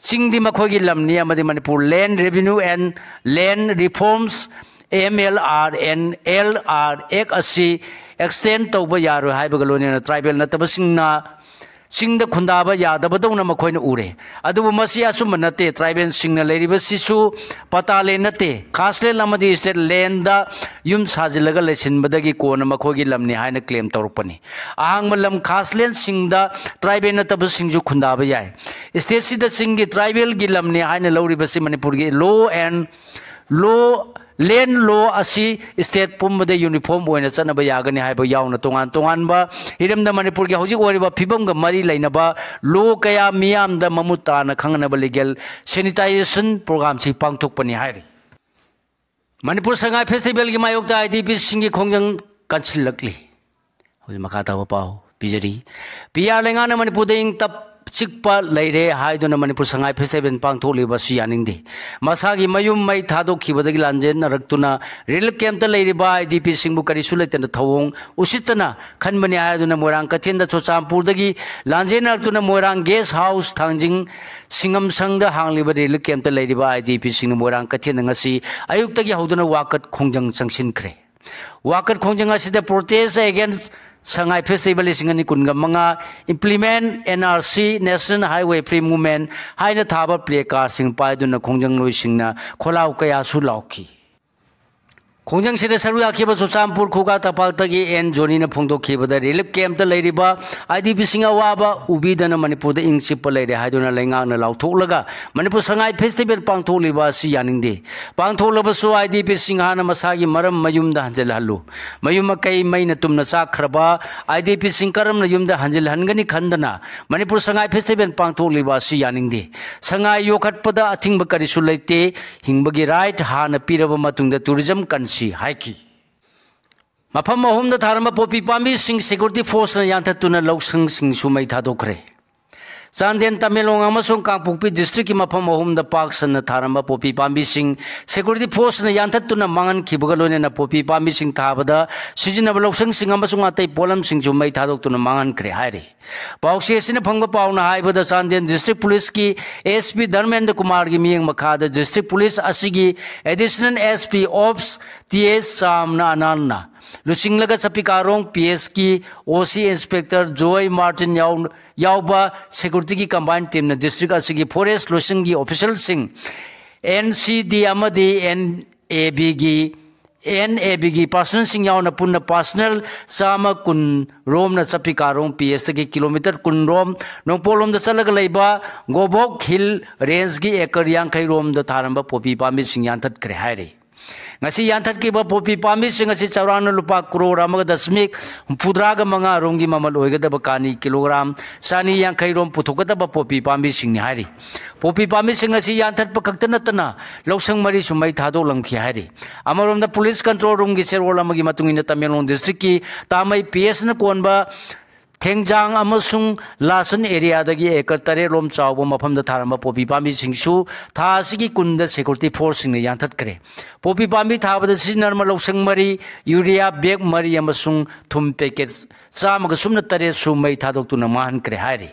ꯆꯤꯡꯗꯤ ꯃꯈꯣꯏꯒꯤ ꯂꯝꯅꯤ ꯑꯃꯗꯤ Manipur Land Revenue and Land Reforms, M L R and L R Act ꯑꯁꯤ extend ꯇꯧꯕ ꯌꯥꯔꯣꯏ ꯍꯥꯏꯕꯒ ꯂꯣꯏꯅꯅ tribal ꯅꯠꯇꯕꯁꯤꯡꯅ ꯆꯤꯡꯗ ꯈꯨꯟꯗꯥꯕ ꯌꯥꯗꯕꯗꯧꯅ ꯃꯈꯣꯏꯅ ꯎꯔꯦ꯫ ꯑꯗꯨꯕꯨ ꯃꯁꯤ ꯑꯆꯨꯝꯕ ꯅꯠꯇꯦ꯫ Tribalꯁꯤꯡꯅ ꯂꯩꯔꯤꯕꯁꯤꯁꯨ ꯄꯇꯥ land ꯅꯠꯇꯦ, ꯈꯥꯁ land ꯑꯃꯗꯤ state landꯗ ꯌꯨꯝ ꯁꯥꯖꯤꯜꯂꯒ ꯂꯩꯁꯤꯟꯕꯗꯒꯤ ꯀꯣꯟꯅ ꯃꯈꯣꯏꯒꯤ ꯂꯝꯅꯤ ꯍꯥꯏꯅ claim ꯇꯧꯔꯛꯄꯅꯤ꯫ ꯑꯍꯥꯡꯕ ꯂꯝ ꯈꯥꯁ landꯁꯤꯡꯗ tribal ꯅꯠꯇꯕꯁꯤꯡꯁꯨ ꯈꯨꯟꯗꯥꯕ ꯌꯥꯏ꯫ Stateꯁꯤꯗ ꯆꯤꯡꯒꯤ tribalꯒꯤ ꯂꯝꯅꯤ ꯍꯥꯏꯅ ꯂꯧꯔꯤꯕꯁꯤ ꯃꯅꯤꯄꯨꯔꯒꯤ law and law, land law ꯑꯁꯤ state ꯄꯨꯝꯕꯗ uniform ꯑꯣꯏꯅ ꯆꯠꯅꯕ ꯌꯥꯒꯅꯤ ꯍꯥꯏꯕ ꯌꯥꯎꯅ ꯇꯣꯉꯥꯟ ꯇꯣꯉꯥꯟꯕ ꯍꯤꯔꯝꯗ ꯃꯅꯤꯄꯨꯔꯒꯤ ꯍꯧꯖꯤꯛ ꯑꯣꯏꯔꯤꯕ ꯐꯤꯕꯝꯒ ꯃꯔꯤ ꯂꯩꯅꯕ law ꯀꯌꯥ ꯃꯤꯌꯥꯝꯗ ꯃꯃꯨꯠ ꯇꯥꯅ ꯈꯪꯍꯟꯅꯕ legal sensitization programmeꯁꯤ ꯄꯥꯡꯊꯣꯛꯄꯅꯤ ꯍꯥꯏꯔꯤ꯫ ꯃꯅꯤꯄꯨꯔ ꯁꯉꯥꯏ festivalꯒꯤ ꯃꯥꯌꯣꯛꯇ IDPꯁꯤꯡꯒꯤ ꯈꯣꯡꯖꯪ ꯀꯟꯁꯤꯜꯂꯛꯂꯤ꯫ ꯍꯧꯖꯤꯛ ꯃꯈꯥ ꯇꯥꯕ ꯄꯥꯎ ꯄꯤꯖꯔꯤ꯫ ꯄꯤ ꯑꯥꯔ ꯂꯩꯉꯥꯛꯅ ꯃꯅꯤꯄꯨꯔꯗ ꯏꯪ ꯇꯞ-, ꯆꯤꯛꯄ ꯂꯩꯔꯦ ꯍꯥꯏꯗꯨꯅ ꯃꯅꯤꯄꯨꯔ ꯁꯉꯥꯏ ꯐꯦꯁꯇꯤꯚꯦꯜ ꯄꯥꯡꯊꯣꯛꯂꯤꯕ ꯑꯁꯤ ꯌꯥꯅꯤꯡꯗꯦ꯫ ꯃꯁꯥꯒꯤ ꯃꯌꯨꯝ ꯃꯩ ꯊꯥꯗꯣꯛꯈꯤꯕꯗꯒꯤ ꯂꯥꯟꯖꯦꯟꯅꯔꯛꯇꯨꯅ ꯔꯤꯂꯤꯐ ꯀꯦꯝꯞꯇ ꯂꯩꯔꯤꯕ ꯑꯥꯏ ꯗꯤ ꯄꯤꯁꯤꯡꯕꯨ ꯀꯔꯤꯁꯨ ꯂꯩꯇꯅ ꯊꯧꯑꯣꯡ ꯎꯁꯤꯠꯇꯅ ꯈꯟꯕꯅꯤ ꯍꯥꯏꯗꯨꯅ ꯃꯣꯏꯔꯥꯡ ꯀꯩꯊꯦꯜꯗ ꯆꯨꯔꯆꯥꯟꯄꯨꯔꯗꯒꯤ ꯂꯥꯟꯖꯦꯟꯅꯔꯛꯇꯨꯅ ꯃꯣꯏꯔꯥꯡ ꯒꯦꯁ ꯍꯥꯎꯁ ꯊꯥꯡꯖꯤꯡ ꯁꯤꯡꯉꯝꯁꯪꯗ ꯍꯥꯡꯂꯤꯕ ꯔꯤꯂꯤꯐ ꯀꯦꯝꯞꯇ ꯂꯩꯔꯤꯕ ꯑꯥꯏ ꯗꯤ ꯄꯤꯁꯤꯡꯅ ꯃꯣꯏꯔꯥꯡ ꯀꯩꯊꯦꯜꯗ ꯉꯁꯤ ꯑꯌꯨꯛꯇꯒꯤ ꯍꯧꯗꯨꯅ ꯋꯥꯀꯠ ꯈꯣꯡꯖꯪ ꯆꯪꯁꯤꯟꯈ꯭ꯔꯦ꯫ ꯋꯥꯀꯠ ꯈꯣꯡꯖꯪ ꯑꯁꯤꯗ Protest Against Sangai Festival ꯂꯤꯁꯤꯡ ꯑꯅꯤ ꯀꯨꯟꯒ ꯃꯉꯥ, Implement N R C, National Highway Free Movement ꯍꯥꯏꯅ ꯊꯥꯕ ꯄ꯭ꯂꯦ ꯀꯥꯔꯠꯁꯤꯡ ꯄꯥꯏꯗꯨꯅ ꯈꯣꯡꯖꯪꯂꯣꯏꯁꯤꯡꯅ ꯈꯣꯜꯂꯥꯎ ꯀꯌꯥꯁꯨ ꯂꯥꯎꯈꯤ꯫ ꯈꯣꯡꯖꯪꯁꯤꯗ ꯁꯔꯨꯛ ꯌꯥꯈꯤꯕ ꯆꯨꯔꯆꯥꯟꯄꯨꯔ ꯈꯨꯒꯥ ꯇꯝꯄꯥꯛꯇꯒꯤ ꯑꯦꯟ ꯖꯣꯅꯤꯅ ꯐꯣꯡꯗꯣꯛꯈꯤꯕꯗ, ꯔꯤꯂꯤꯐ ꯀꯦꯝꯞꯇ ꯂꯩꯔꯤꯕ ꯑꯥꯏ ꯗꯤ ꯄꯤꯁꯤꯡ ꯑꯋꯥꯕ ꯎꯕꯤꯗꯅ ꯃꯅꯤꯄꯨꯔꯗ ꯏꯪ ꯆꯤꯞꯄ ꯂꯩꯔꯦ ꯍꯥꯏꯗꯨꯅ ꯂꯩꯉꯥꯛꯅ ꯂꯥꯎꯊꯣꯛꯂꯒ ꯃꯅꯤꯄꯨꯔ ꯁꯉꯥꯏ ꯐꯦꯁꯇꯤꯚꯦꯜ ꯄꯥꯡꯊꯣꯛꯂꯤꯕ ꯑꯁꯤ ꯌꯥꯅꯤꯡꯗꯦ꯫ ꯄꯥꯡꯊꯣꯛꯂꯕꯁꯨ ꯑꯥꯏ ꯗꯤ ꯄꯤꯁꯤꯡ ꯍꯥꯟꯅ ꯃꯁꯥꯒꯤ ꯃꯔꯝ ꯃꯌꯨꯝꯗ ꯍꯟꯖꯤꯜꯍꯜꯂꯨ꯫ ꯃꯌꯨꯝ ꯃꯀꯩ ꯃꯩꯅ ꯇꯨꯝꯅ ꯆꯥꯛꯈ꯭ꯔꯕ ꯑꯥꯏ ꯗꯤ ꯄꯤꯁꯤꯡ ꯀꯔꯝꯅ ꯌꯨꯝꯗ ꯍꯟꯖꯤꯜꯍꯟꯒꯅꯤ ꯈꯟꯗꯅ ꯃꯅꯤꯄꯨꯔ ꯁꯉꯥꯏ ꯐꯦꯁꯇꯤꯚꯦꯜ ꯄꯥꯡꯊꯣꯛꯂꯤꯕ ꯑꯁꯤ ꯌꯥꯅꯤꯡꯗꯦ꯫ ꯁꯉꯥꯏ ꯌꯣꯛꯈꯠꯄꯗ ꯑꯊꯤꯡꯕ ꯀꯔꯤꯁꯨ ꯂꯩꯇꯦ꯫ ꯍꯤꯡꯕꯒꯤ ꯔꯥꯏꯠ ꯍꯥꯟꯅ ꯄꯤꯔꯕ ꯃꯇꯨꯡꯗ ꯇꯨꯔꯤꯖꯝ ꯀꯟꯁꯤ ꯍꯥꯏꯈꯤ꯫ ꯃꯐꯝ ꯑꯍꯨꯝꯗ ꯊꯥꯔꯝꯕ ꯄꯣꯄꯤ ꯄꯥꯝꯕꯤꯁꯤꯡ ꯁꯦꯀ꯭ꯌꯨꯔꯤꯇꯤ ꯐꯣꯔꯁꯅ ꯌꯥꯟꯊꯠꯇꯨꯅ ꯂꯧꯁꯪꯁꯤꯡꯁꯨ ꯃꯩ ꯊꯥꯗꯣꯛꯈ꯭ꯔꯦ꯫ ꯆꯥꯟꯗꯦꯜ, ꯇꯃꯦꯡꯂꯣꯡ ꯑꯃꯁꯨꯡ ꯀꯥꯡꯄꯣꯛꯄꯤ ꯗꯤꯁꯇ꯭ꯔꯤꯛꯀꯤ ꯃꯐꯝ ꯑꯍꯨꯝꯗ ꯄꯥꯛ ꯁꯟꯅ ꯊꯥꯔꯝꯕ ꯄꯣꯄꯤ ꯄꯥꯝꯕꯤꯁꯤꯡ ꯁꯦꯀ꯭ꯌꯨꯔꯤꯇꯤ ꯐꯣꯔꯁꯅ ꯌꯥꯟꯊꯠꯇꯨꯅ ꯃꯥꯡꯍꯟꯈꯤꯕꯒ ꯂꯣꯏꯅꯅ ꯄꯣꯄꯤ ꯄꯥꯝꯕꯤꯁꯤꯡ ꯊꯥꯕꯗ ꯁꯤꯖꯤꯟꯅꯕ ꯂꯧꯁꯪꯁꯤꯡ ꯑꯃꯁꯨꯡ ꯑꯇꯩ ꯄꯣꯠꯂꯝꯁꯤꯡꯁꯨ ꯃꯩ ꯊꯥꯗꯣꯛꯇꯨꯅ ꯃꯥꯡꯍꯟꯈ꯭ꯔꯦ ꯍꯥꯏꯔꯤ꯫ ꯄꯥꯎꯆꯦ ꯑꯁꯤꯅ ꯐꯪꯕ ꯄꯥꯎꯅ ꯍꯥꯏꯕꯗ, ꯆꯥꯟꯗꯦꯜ ꯗꯤꯁꯇ꯭ꯔꯤꯛ ꯄꯨꯂꯤꯁꯀꯤ ꯑꯦꯁ ꯄꯤ ꯙꯔꯃꯦꯟꯗ꯭ꯔ ꯀꯨꯃꯥꯔꯒꯤ ꯃꯤꯠꯌꯦꯡ ꯃꯈꯥꯗ ꯗꯤꯁꯇ꯭ꯔꯤꯛ ꯄꯨꯂꯤꯁ ꯑꯁꯤꯒꯤ additional S P ops T S ꯆꯥꯝꯅ ꯑꯅꯥꯟꯅ ꯂꯨꯆꯤꯡꯂꯒ ꯆꯄꯤꯀꯥꯔꯣꯡ ꯄꯤ ꯑꯦꯁꯀꯤ O C inspector Joy Martin ꯌꯥꯎ-, ꯌꯥꯎꯕ ꯁꯦꯀ꯭ꯌꯨꯔꯤꯇꯤꯒꯤ ꯀꯝꯕꯥꯏꯟ ꯇꯤꯝꯅ ꯗꯤꯁꯇ꯭ꯔꯤꯛ ꯑꯁꯤꯒꯤ ꯐꯣꯔꯦꯁ ꯂꯣꯏꯁꯪꯒꯤ ꯑꯣꯐꯤꯁꯦꯜꯁꯤꯡ, ꯑꯦꯟ ꯁꯤ ꯗꯤ ꯑꯃꯗꯤ ꯑꯦꯟ ꯑꯦ ꯕꯤꯒꯤ, ꯑꯦꯟ ꯑꯦ ꯕꯤꯒꯤ ꯄꯥꯔꯁꯅꯦꯜꯁꯤꯡ ꯌꯥꯎꯅ ꯄꯨꯟꯅ ꯄꯥꯔꯁꯅꯦꯜ ꯆꯥꯝꯃ ꯀꯨꯟ ꯔꯣꯝꯅ ꯆꯄꯤꯀꯥꯔꯣꯡ ꯄꯤ ꯑꯦꯁꯇꯒꯤ ꯀꯤꯂꯣꯃꯤꯇꯔ ꯀꯨꯟ ꯔꯣꯝ ꯅꯣꯡꯄꯣꯛꯂꯣꯝꯗ ꯆꯠꯂꯒ ꯂꯩꯕ ꯒꯣꯕꯣꯛ ꯍꯤꯜ ꯔꯦꯟꯖꯒꯤ ꯑꯦꯀꯔ ꯌꯥꯡꯈꯩ ꯔꯣꯝꯗ ꯊꯥꯔꯝꯕ ꯄꯣꯄꯤ ꯄꯥꯝꯕꯤꯁꯤꯡ ꯌꯥꯟꯊꯠꯈ꯭ꯔꯦ ꯍꯥꯏꯔꯤ꯫ ꯉꯁꯤ ꯌꯥꯟꯊꯠꯈꯤꯕ ꯄꯣꯄꯤ ꯄꯥꯝꯕꯤꯁꯤꯡ ꯑꯁꯤ ꯆꯥꯎꯔꯥꯛꯅ ꯂꯨꯄꯥ ꯀ꯭ꯔꯣꯔ ꯑꯃꯒ ꯗꯁꯃꯤꯛ ꯍꯨꯝꯐꯨꯇꯔꯥꯒ ꯃꯉꯥ ꯔꯣꯝꯒꯤ ꯃꯃꯜ ꯑꯣꯏꯒꯗꯕ ꯀꯥꯅꯤ ꯀꯤꯂꯣꯒ꯭ꯔꯥꯝ ꯆꯅꯤ ꯌꯥꯡꯈꯩ ꯔꯣꯝ ꯄꯨꯊꯣꯛꯀꯗꯕ ꯄꯣꯄꯤ ꯄꯥꯝꯕꯤꯁꯤꯡꯅꯤ ꯍꯥꯏꯔꯤ꯫ ꯄꯣꯄꯤ ꯄꯥꯝꯕꯤꯁꯤꯡ ꯑꯁꯤ ꯌꯥꯟꯊꯠꯄ ꯈꯛꯇ ꯅꯠꯇꯅ ꯂꯧꯁꯪ ꯃꯔꯤꯁꯨ ꯃꯩ ꯊꯥꯗꯣꯛꯂꯝꯈꯤ ꯍꯥꯏꯔꯤ꯫ ꯑꯃꯔꯣꯝꯗ ꯄꯨꯂꯤꯁ ꯀꯟꯇ꯭ꯔꯣꯜ ꯔꯨꯝꯒꯤ ꯆꯦꯔꯣꯜ ꯑꯃꯒꯤ ꯃꯇꯨꯡ ꯏꯟꯅ ꯇꯃꯦꯡꯂꯣꯡ ꯗꯤꯁꯇ꯭ꯔꯤꯛꯀꯤ ꯇꯥꯃꯩ ꯄꯤ ꯑꯦꯁꯅ ꯀꯣꯟꯕ ꯊꯦꯡꯖꯥꯡ ꯑꯃꯁꯨꯡ ꯂꯥꯁꯟ ꯑꯦꯔꯤꯌꯥꯗꯒꯤ ꯑꯦꯀꯔ ꯇꯔꯦꯠ ꯔꯣꯝ ꯆꯥꯎꯕ ꯃꯐꯝꯗ ꯊꯥꯔꯝꯕ ꯄꯣꯄꯤ ꯄꯥꯝꯕꯤꯁꯤꯡꯁꯨ ꯊꯥ ꯑꯁꯤꯒꯤ ꯀꯨꯟꯗ ꯁꯦꯀ꯭ꯌꯨꯔꯤꯇꯤ ꯐꯣꯔꯁꯁꯤꯡꯅ ꯌꯥꯟꯊꯠꯈ꯭ꯔꯦ꯫ ꯄꯣꯄꯤ ꯄꯥꯝꯕꯤ ꯊꯥꯕꯗ ꯁꯤꯖꯤꯟꯅꯔꯝꯕ ꯂꯧꯁꯪ ꯃꯔꯤ, ꯌꯨꯔꯤꯌꯥ ꯕꯦꯒ ꯃꯔꯤ ꯑꯃꯁꯨꯡ ꯊꯨꯝ ꯄꯦꯀꯦꯠ ꯆꯥꯝꯃꯒ ꯁꯨꯞꯅ ꯇꯔꯦꯠꯁꯨ ꯃꯩ ꯊꯥꯗꯣꯛꯇꯨꯅ ꯃꯥꯡꯍꯟꯈ꯭ꯔꯦ ꯍꯥꯏꯔꯤ꯫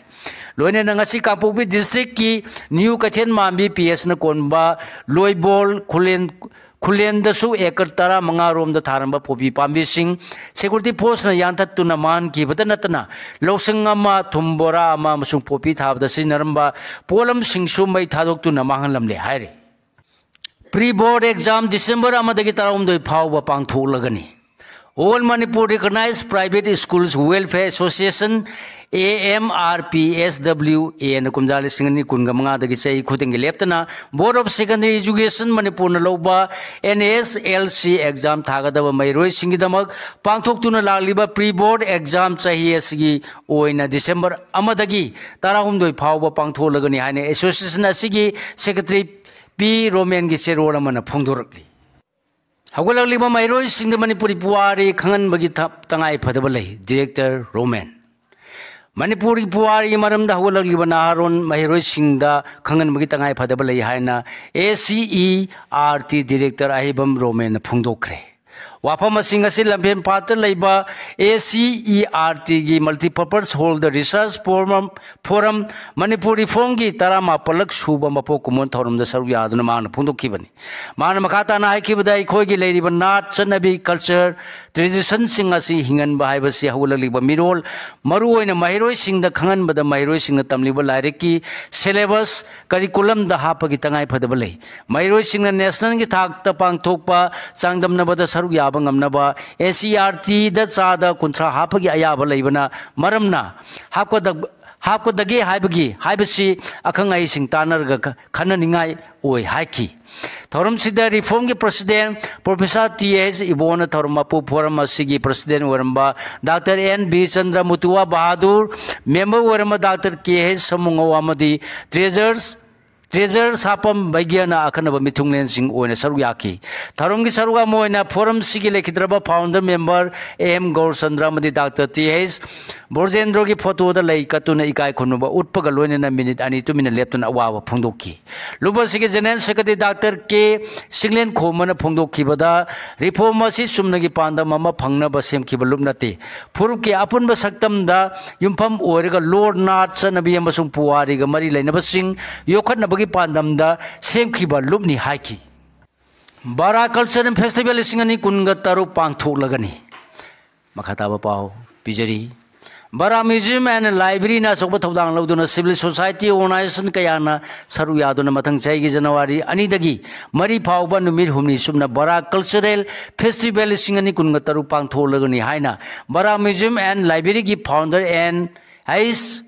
ꯂꯣꯏꯅꯅ ꯉꯁꯤ ꯀꯥꯡꯄꯣꯛꯄꯤ ꯗꯤꯁꯇ꯭ꯔꯤꯛꯀꯤ ꯅ꯭ꯌꯨ ꯀꯩꯊꯦꯜ ꯃꯥꯟꯕꯤ ꯄꯤ ꯑꯦꯁꯅ ꯀꯣꯟꯕ ꯂꯣꯏꯕꯣꯜ ꯈꯨꯂꯦꯟ ꯈꯨꯂꯦꯟꯗꯁꯨ ꯑꯦꯀꯔ ꯇꯔꯥꯃꯉꯥ ꯔꯣꯝꯗ ꯊꯥꯔꯝꯕ ꯄꯣꯄꯤ ꯄꯥꯝꯕꯤꯁꯤꯡ ꯁꯦꯀ꯭ꯌꯨꯔꯤꯇꯤ ꯐꯣꯔꯁꯅ ꯌꯥꯟꯊꯠꯇꯨꯅ ꯃꯥꯡꯍꯟꯈꯤꯕꯇ ꯅꯠꯇꯅ ꯂꯧꯁꯪ ꯑꯃ, ꯊꯨꯝ ꯕꯣꯔꯥ ꯑꯃ ꯑꯃꯁꯨꯡ ꯄꯣꯄꯤ ꯊꯥꯕꯗ ꯁꯤꯖꯤꯟꯅꯔꯝꯕ ꯄꯣꯠꯂꯝꯁꯤꯡꯁꯨ ꯃꯩ ꯊꯥꯗꯣꯛꯇꯨꯅ ꯃꯥꯡꯍꯜꯂꯝꯂꯦ ꯍꯥꯏꯔꯤ꯫ ꯄ꯭ꯔꯤ ꯕꯣꯔꯗ ꯑꯦꯛꯖꯥꯝ ꯗꯤꯁꯦꯝꯕꯔ ꯑꯃꯗꯒꯤ ꯇꯔꯥꯍꯨꯝꯗꯣꯏ ꯐꯥꯎꯕ ꯄꯥꯡꯊꯣꯛꯂꯒꯅꯤ꯫ All Manipur Recognized Private Schools Welfare Association, A M R P S W A ꯅ ꯀꯨꯝꯖꯥ ꯂꯤꯁꯤꯡ ꯑꯅꯤ ꯀꯨꯟꯒ ꯃꯉꯥꯗꯒꯤ ꯆꯍꯤ ꯈꯨꯗꯤꯡꯒꯤ ꯂꯦꯞꯇꯅ Board of Secondary Education ꯃꯅꯤꯄꯨꯔꯅ ꯂꯧꯕ N S L C exam ꯊꯥꯒꯗꯕ ꯃꯍꯩꯔꯣꯏꯁꯤꯡꯒꯤꯗꯃꯛ ꯄꯥꯡꯊꯣꯛꯇꯨꯅ ꯂꯥꯛꯂꯤꯕ ꯄ꯭ꯔꯤ ꯕꯣꯔꯗ ꯑꯦꯛꯖꯥꯝ ꯆꯍꯤ ꯑꯁꯤꯒꯤ ꯑꯣꯏꯅ ꯗꯤꯁꯦꯝꯕꯔ ꯑꯃꯗꯒꯤ ꯇꯔꯥꯍꯨꯝꯗꯣꯏ ꯐꯥꯎꯕ ꯄꯥꯡꯊꯣꯛꯂꯒꯅꯤ ꯍꯥꯏꯅ ꯑꯦꯁꯣꯁꯤꯌꯦꯁꯟ ꯑꯁꯤꯒꯤ ꯁꯦꯀ꯭ꯔꯦꯇꯔꯤ ꯄꯤ ꯔꯣꯃꯦꯟꯒꯤ ꯆꯦꯔꯣꯜ ꯑꯃꯅ ꯐꯣꯡꯗꯣꯔꯛꯂꯤ꯫ ꯍꯧꯒꯠꯂꯛꯂꯤꯕ ꯃꯍꯩꯔꯣꯏꯁꯤꯡꯗ ꯃꯅꯤꯄꯨꯔꯤ ꯄꯨꯋꯥꯔꯤ ꯈꯪꯍꯟꯕꯒꯤ ꯊ-, ꯇꯉꯥꯏ ꯐꯗꯕ ꯂꯩ꯫ Director Roman. ꯃꯅꯤꯄꯨꯔꯒꯤ ꯄꯨꯋꯥꯔꯤꯒꯤ ꯃꯔꯝꯗ ꯍꯧꯒꯠꯂꯛꯂꯤꯕ ꯅꯍꯥꯔꯣꯟ ꯃꯍꯩꯔꯣꯏꯁꯤꯡꯗ ꯈꯪꯍꯟꯕꯒꯤ ꯇꯉꯥꯏ ꯐꯗꯕ ꯂꯩ ꯍꯥꯏꯅ A C E R T director Ahaibam ꯔꯣꯃꯦꯟꯅ ꯐꯣꯡꯗꯣꯛꯈ꯭ꯔꯦ꯫ ꯋꯥꯐꯝ ꯑꯁꯤ ꯉꯁꯤ ꯂꯝꯐꯦꯜ ꯄꯥꯠꯇ ꯂꯩꯕ A C E R T ꯒꯤ multipurpose hall ꯗ research forum, forum Manipur reform ꯒꯤ ꯇꯔꯥꯃꯥꯄꯜꯂꯛ ꯁꯨꯕ ꯃꯄꯣꯛ ꯀꯨꯝꯑꯣꯟ ꯊꯧꯔꯝꯗ ꯁꯔꯨꯛ ꯌꯥꯗꯨꯅ ꯃꯍꯥꯛꯅ ꯐꯣꯡꯗꯣꯛꯈꯤꯕꯅꯤ꯫ ꯃꯥꯅ ꯃꯈꯥ ꯇꯥꯅ ꯍꯥꯏꯈꯤꯕꯗ, ꯑꯩꯈꯣꯏꯒꯤ ꯂꯩꯔꯤꯕ ꯅꯥꯠ, ꯆꯠꯅꯕꯤ, culture, tradition ꯁꯤꯡ ꯑꯁꯤ ꯍꯤꯡꯍꯟꯕ ꯍꯥꯏꯕꯁꯤ ꯍꯧꯒꯠꯂꯛꯂꯤꯕ ꯃꯤꯔꯣꯜ, ꯃꯔꯨꯑꯣꯏꯅ ꯃꯍꯩꯔꯣꯏꯁꯤꯡꯗ ꯈꯪꯍꯟꯕꯗ ꯃꯍꯩꯔꯣꯏꯁꯤꯡꯅ ꯇꯝꯂꯤꯕ ꯂꯥꯏꯔꯤꯛꯀꯤ syllabus, curriculum ꯗ ꯍꯥꯞꯄꯒꯤ ꯇꯉꯥꯏ ꯐꯗꯕ ꯂꯩ꯫ ꯃꯍꯩꯔꯣꯏꯁꯤꯡꯅ national ꯒꯤ ꯊꯥꯛꯇ ꯄꯥꯡꯊꯣꯛꯄ ꯆꯥꯡꯗꯝꯅꯕꯗ ꯁꯔꯨꯛ ꯌꯥꯕ ꯉꯝꯅꯕ N C E R T ꯗ ꯆꯥꯗ ꯀꯨꯟꯊ꯭ꯔꯥ ꯍꯥꯞꯄꯒꯤ ꯑꯌꯥꯕ ꯂꯩꯕꯅ ꯃꯔꯝꯅ ꯍꯥꯞꯀꯗ-, ꯍꯥꯞꯀꯗꯒꯦ ꯍꯥꯏꯕꯒꯤ, ꯍꯥꯏꯕꯁꯤ ꯑꯈꯪ ꯑꯍꯩꯁꯤꯡ ꯇꯥꯟꯅꯔꯒ ꯈ-, ꯈꯟꯅꯅꯤꯡꯉꯥꯏ ꯑꯣꯏ ꯍꯥꯏꯈꯤ꯫ ꯊꯧꯔꯝꯁꯤꯗ reform ꯒꯤ president Professor T H ꯏꯕꯣꯅ ꯊꯧꯔꯝ ꯃꯄꯨ forum ꯑꯁꯤꯒꯤ president ꯑꯣꯏꯔꯝꯕ Doctor N ꯕꯤꯔꯆꯟꯗ꯭ꯔ ꯃꯨꯇꯨꯋꯥ ꯕꯍꯥꯗꯨꯔ, member ꯑꯣꯏꯔꯝꯕ Doctor K H ꯁꯃꯨꯡꯉꯧ ꯑꯃꯗꯤ treasurers ꯇ꯭ꯔꯦꯖꯔ ꯁꯥꯄꯝ ꯕꯩꯒ꯭ꯌꯅ ꯑꯈꯟꯅꯕ ꯃꯤꯊꯨꯡꯂꯦꯟꯁꯤꯡ ꯑꯣꯏꯅ ꯁꯔꯨꯛ ꯌꯥꯈꯤ꯫ ꯊꯧꯔꯝꯒꯤ ꯁꯔꯨꯛ ꯑꯃ ꯑꯣꯏꯅ ꯐꯣꯔꯝꯁꯤꯒꯤ ꯂꯩꯈꯤꯗ꯭ꯔꯕ ꯐꯥꯎꯟꯗꯔ ꯃꯦꯝꯕꯔ ꯑꯦꯝ ꯒꯧꯔꯆꯟꯗ꯭ꯔ ꯑꯃꯗꯤ ꯗꯥꯛꯇꯔ ꯇꯤ ꯑꯩꯆ ꯕ꯭ꯔꯣꯖꯦꯟꯗ꯭ꯔꯣꯒꯤ ꯐꯣꯇꯣꯗ ꯂꯩ ꯀꯠꯇꯨꯅ ꯏꯀꯥꯏ ꯈꯨꯝꯅꯕ ꯎꯠꯄꯒ ꯂꯣꯏꯅꯅ ꯃꯤꯅꯤꯠ ꯑꯅꯤ ꯇꯨꯃꯤꯟꯅ ꯂꯦꯞꯇꯨꯅ ꯑꯋꯥꯕ ꯐꯣꯡꯗꯣꯛꯈꯤ꯫ ꯂꯨꯞ ꯑꯁꯤꯒꯤ ꯖꯦꯅꯔꯦꯜ ꯁꯦꯀ꯭ꯔꯦꯇꯔꯤ ꯗꯥꯛꯇꯔ ꯀꯦ ꯁꯤꯡꯂꯦꯟꯈꯣꯝꯕꯅ ꯐꯣꯡꯗꯣꯛꯈꯤꯕꯗ, ꯔꯤꯐꯣꯔꯝ ꯑꯁꯤ ꯆꯨꯝꯅꯒꯤ ꯄꯥꯟꯗꯝ ꯑꯃ ꯐꯪꯅꯕ ꯁꯦꯝꯈꯤꯕ ꯂꯨꯞ ꯅꯠꯇꯦ꯫ ꯐꯨꯔꯨꯞꯀꯤ ꯑꯄꯨꯟꯕ ꯁꯛꯇꯝꯗ ꯌꯨꯝꯐꯝ ꯑꯣꯏꯔꯒ ꯂꯣꯔ ꯅꯥꯠ ꯆꯠꯅꯕꯤ ꯑꯃꯁꯨꯡ ꯄꯨꯋꯥꯔꯤꯒ ꯃꯔꯤ ꯂꯩꯅꯕꯁꯤꯡ ꯌꯣꯛꯈꯠꯅꯕꯒꯤ ꯄꯥꯟꯗꯝꯗ ꯁꯦꯝꯈꯤꯕ ꯂꯨꯞꯅꯤ ꯍꯥꯏꯈꯤ꯫ ꯕꯔꯥ ꯀꯜꯆꯔꯦꯜ ꯐꯦꯁꯇꯤꯚꯦꯜ ꯂꯤꯁꯤꯡ ꯑꯅꯤ ꯀꯨꯟꯒ ꯇꯔꯨꯛ ꯄꯥꯡꯊꯣꯛꯂꯒꯅꯤ꯫ ꯃꯈꯥ ꯇꯥꯕ ꯄꯥꯎ ꯄꯤꯖꯔꯤ꯫ ꯕꯔꯥ ꯃ꯭ꯌꯨꯖꯤꯌꯝ ꯑꯦꯟ ꯂꯥꯏꯕ꯭ꯔꯦꯔꯤꯅ ꯑꯆꯧꯕ ꯊꯧꯗꯥꯡ ꯂꯧꯗꯨꯅ ꯁꯤꯚꯤꯜ ꯁꯣꯁꯥꯏꯇꯤ ꯑꯣꯔꯒꯅꯥꯏꯖꯦꯁꯟ ꯀꯌꯥꯅ ꯁꯔꯨꯛ ꯌꯥꯗꯨꯅ ꯃꯊꯪ ꯆꯍꯤꯒꯤ ꯖꯅꯋꯥꯔꯤ ꯑꯅꯤꯗꯒꯤ ꯃꯔꯤ ꯐꯥꯎꯕ ꯅꯨꯃꯤꯠ ꯍꯨꯝꯅꯤ ꯆꯨꯞꯅ ꯕꯔꯥ ꯀꯜꯆꯔꯦꯜ ꯐꯦꯁꯇꯤꯚꯦꯜ ꯂꯤꯁꯤꯡ ꯑꯅꯤ ꯀꯨꯟꯒ ꯇꯔꯨꯛ ꯄꯥꯡꯊꯣꯛꯂꯒꯅꯤ ꯍꯥꯏꯅ ꯕꯔꯥ ꯃ꯭ꯌꯨꯖꯤꯌꯝ ꯑꯦꯟ ꯂꯥꯏꯕ꯭ꯔꯦꯔꯤꯒꯤ ꯐꯥꯎꯟꯗꯔ ꯑꯦꯟ ꯑꯩꯆ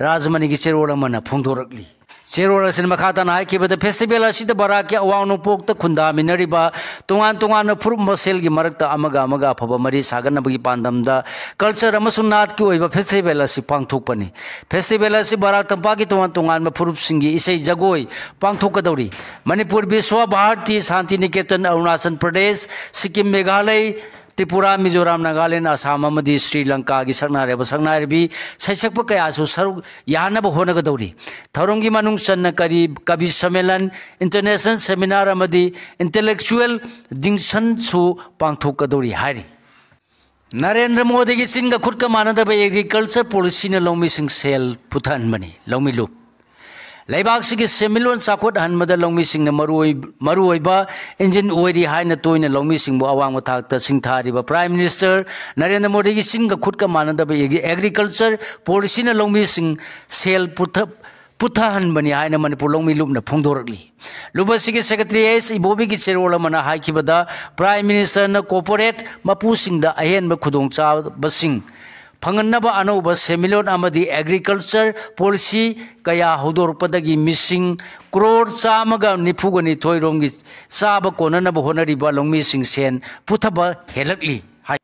ꯔꯥꯖꯃꯅꯤꯒꯤ ꯆꯦꯔꯣꯜ ꯑꯃꯅ ꯐꯣꯡꯗꯣꯔꯛꯂꯤ꯫ ꯆꯦꯔꯣꯜ ꯑꯁꯤꯅ ꯃꯈꯥ ꯇꯥꯅ ꯍꯥꯏꯈꯤꯕꯗ, ꯐꯦꯁꯇꯤꯚꯦꯜ ꯑꯁꯤꯗ ꯕꯔꯥꯛꯀꯤ ꯑꯋꯥꯡ ꯅꯣꯡꯄꯣꯛꯇ ꯈꯨꯟꯗꯥꯃꯤꯟꯅꯔꯤꯕ ꯇꯣꯉꯥꯟ ꯇꯣꯉꯥꯟꯕ ꯐꯨꯔꯨꯞ ꯃꯁꯦꯜꯒꯤ ꯃꯔꯛꯇ ꯑꯃꯒ ꯑꯃꯒ ꯑꯐꯕ ꯃꯔꯤ ꯁꯥꯒꯠꯅꯕꯒꯤ ꯄꯥꯟꯗꯝꯗ ꯀꯜꯆꯔ ꯑꯃꯁꯨꯡ ꯅꯥꯠꯀꯤ ꯑꯣꯏꯕ ꯐꯦꯁꯇꯤꯚꯦꯜ ꯑꯁꯤ ꯄꯥꯡꯊꯣꯛꯄꯅꯤ꯫ ꯐꯦꯁꯇꯤꯚꯦꯜ ꯑꯁꯤ ꯕꯔꯥꯛ ꯇꯝꯄꯥꯛꯀꯤ ꯇꯣꯉꯥꯟ ꯇꯣꯉꯥꯟꯕ ꯐꯨꯔꯨꯞꯁꯤꯡꯒꯤ ꯏꯁꯩ ꯖꯒꯣꯏ ꯄꯥꯡꯊꯣꯛꯀꯗꯧꯔꯤ꯫ ꯃꯅꯤꯄꯨꯔ, ꯕꯤꯁ꯭ꯋ ꯚꯥꯔꯇꯤ, ꯁꯥꯟꯇꯤꯅꯤꯀꯦꯇꯟ, ꯑꯔꯨꯅꯥꯆꯜ ꯄ꯭ꯔꯗꯦꯁ, ꯁꯤꯛꯀꯤꯝ, ꯃꯦꯘꯥꯂꯌ, ꯇ꯭ꯔꯤꯄꯨꯔꯥ, ꯃꯤꯖꯣꯔꯥꯝ, ꯅꯥꯒꯥꯂꯦꯟ, ꯑꯁꯥꯝ ꯑꯃꯗꯤ ꯁ꯭ꯔꯤ ꯂꯪꯀꯥꯒꯤ ꯁꯛꯅꯥꯏꯔꯕ ꯁꯛꯅꯥꯏꯔꯕꯤ ꯁꯩꯁꯛꯄ ꯀꯌꯥꯁꯨ ꯁꯔꯨꯛ ꯌꯥꯅꯕ ꯍꯣꯠꯅꯒꯗꯧꯔꯤ꯫ ꯊꯧꯔꯝꯒꯤ ꯃꯅꯨꯡ ꯆꯟꯅ ꯀꯔꯤ ꯀꯕꯤ ꯁꯝꯃꯦꯂꯟ, ꯏꯟꯇꯔꯅꯦꯁꯅꯦꯜ ꯁꯦꯃꯤꯅꯥꯔ ꯑꯃꯗꯤ ꯏꯟꯇꯦꯂꯦꯛꯆꯨꯑꯦꯜ ꯗꯤꯡꯁꯟꯁꯨ ꯄꯥꯡꯊꯣꯛꯀꯗꯧꯔꯤ ꯍꯥꯏꯔꯤ꯫ ꯅꯔꯦꯟꯗ꯭ꯔ ꯃꯣꯗꯤꯒꯤ ꯆꯤꯟꯒ ꯈꯨꯠꯀ ꯃꯥꯟꯅꯗꯕ ꯑꯦꯒ꯭ꯔꯤꯀꯜꯆꯔ ꯄꯣꯂꯤꯁꯤꯅ ꯂꯧꯃꯤꯁꯤꯡ ꯁꯦꯜ ꯄꯨꯊꯍꯟꯕꯅꯤ꯫ ꯂꯧꯃꯤ ꯂꯨꯞ꯫ ꯂꯩꯕꯥꯛꯁꯤꯒꯤ ꯁꯦꯟꯃꯤꯠꯂꯣꯟ ꯆꯥꯎꯈꯠꯍꯟꯕꯗ ꯂꯧꯃꯤꯁꯤꯡꯅ ꯃꯔꯨꯑꯣꯏ-, ꯃꯔꯨꯑꯣꯏꯕ ꯏꯟꯖꯤꯟ ꯑꯣꯏꯔꯤ ꯍꯥꯏꯅ ꯇꯣꯏꯅ ꯂꯧꯃꯤꯁꯤꯡꯕꯨ ꯑꯋꯥꯡꯕ ꯊꯥꯛꯇ ꯁꯤꯡꯊꯥꯔꯤꯕ ꯄ꯭ꯔꯥꯏꯝ ꯃꯤꯅꯤꯁꯇꯔ ꯅꯔꯦꯟꯗ꯭ꯔ ꯃꯣꯗꯤꯒꯤ ꯆꯤꯟꯒ ꯈꯨꯠꯀ ꯃꯥꯟꯅꯗꯕ ꯑꯦꯒ꯭ꯔꯤ-, ꯑꯦꯒ꯭ꯔꯤꯀꯜꯆꯔ ꯄꯣꯂꯤꯁꯤꯅ ꯂꯧꯃꯤꯁꯤꯡ ꯁꯦꯜ ꯄꯨꯊ-, ꯄꯨꯊꯍꯟꯕꯅꯤ ꯍꯥꯏꯅ ꯃꯅꯤꯄꯨꯔ ꯂꯧꯃꯤ ꯂꯨꯞꯅ ꯐꯣꯡꯗꯣꯔꯛꯂꯤ꯫ ꯂꯨꯞ ꯑꯁꯤꯒꯤ ꯁꯦꯀ꯭ꯔꯦꯇꯔꯤ ꯑꯦꯁ ꯏꯕꯣꯕꯤꯒꯤ ꯆꯦꯔꯣꯜ ꯑꯃꯅ ꯍꯥꯏꯈꯤꯕꯗ, ꯄ꯭ꯔꯥꯏꯝ ꯃꯤꯅꯤꯁꯇꯔꯅ ꯀꯣꯔꯄꯣꯔꯦꯠ ꯃꯄꯨꯁꯤꯡꯗ ꯑꯍꯦꯟꯕ ꯈꯨꯗꯣꯡꯆꯥꯕꯁꯤꯡ ꯐꯪꯍꯟꯅꯕ ꯑꯅꯧꯕ ꯁꯦꯟꯃꯤꯠꯂꯣꯟ ꯑꯃꯗꯤ ꯑꯦꯒ꯭ꯔꯤꯀꯜꯆꯔ ꯄꯣꯂꯤꯁꯤ ꯀꯌꯥ ꯍꯧꯗꯣꯔꯛꯄꯗꯒꯤ ꯃꯤꯁꯤꯡ ꯀ꯭ꯔꯣꯔ ꯆꯥꯝꯃꯒ ꯅꯤꯐꯨꯒ ꯅꯤꯊꯣꯏ ꯔꯣꯝꯒꯤ ꯆꯥꯕ ꯀꯣꯟꯅꯅꯕ ꯍꯣꯠꯅꯔꯤꯕ ꯂꯧꯃꯤꯁꯤꯡ ꯁꯦꯟ ꯄꯨꯊꯕ ꯍꯦꯜꯂꯛꯂꯤ ꯍꯥꯏ꯫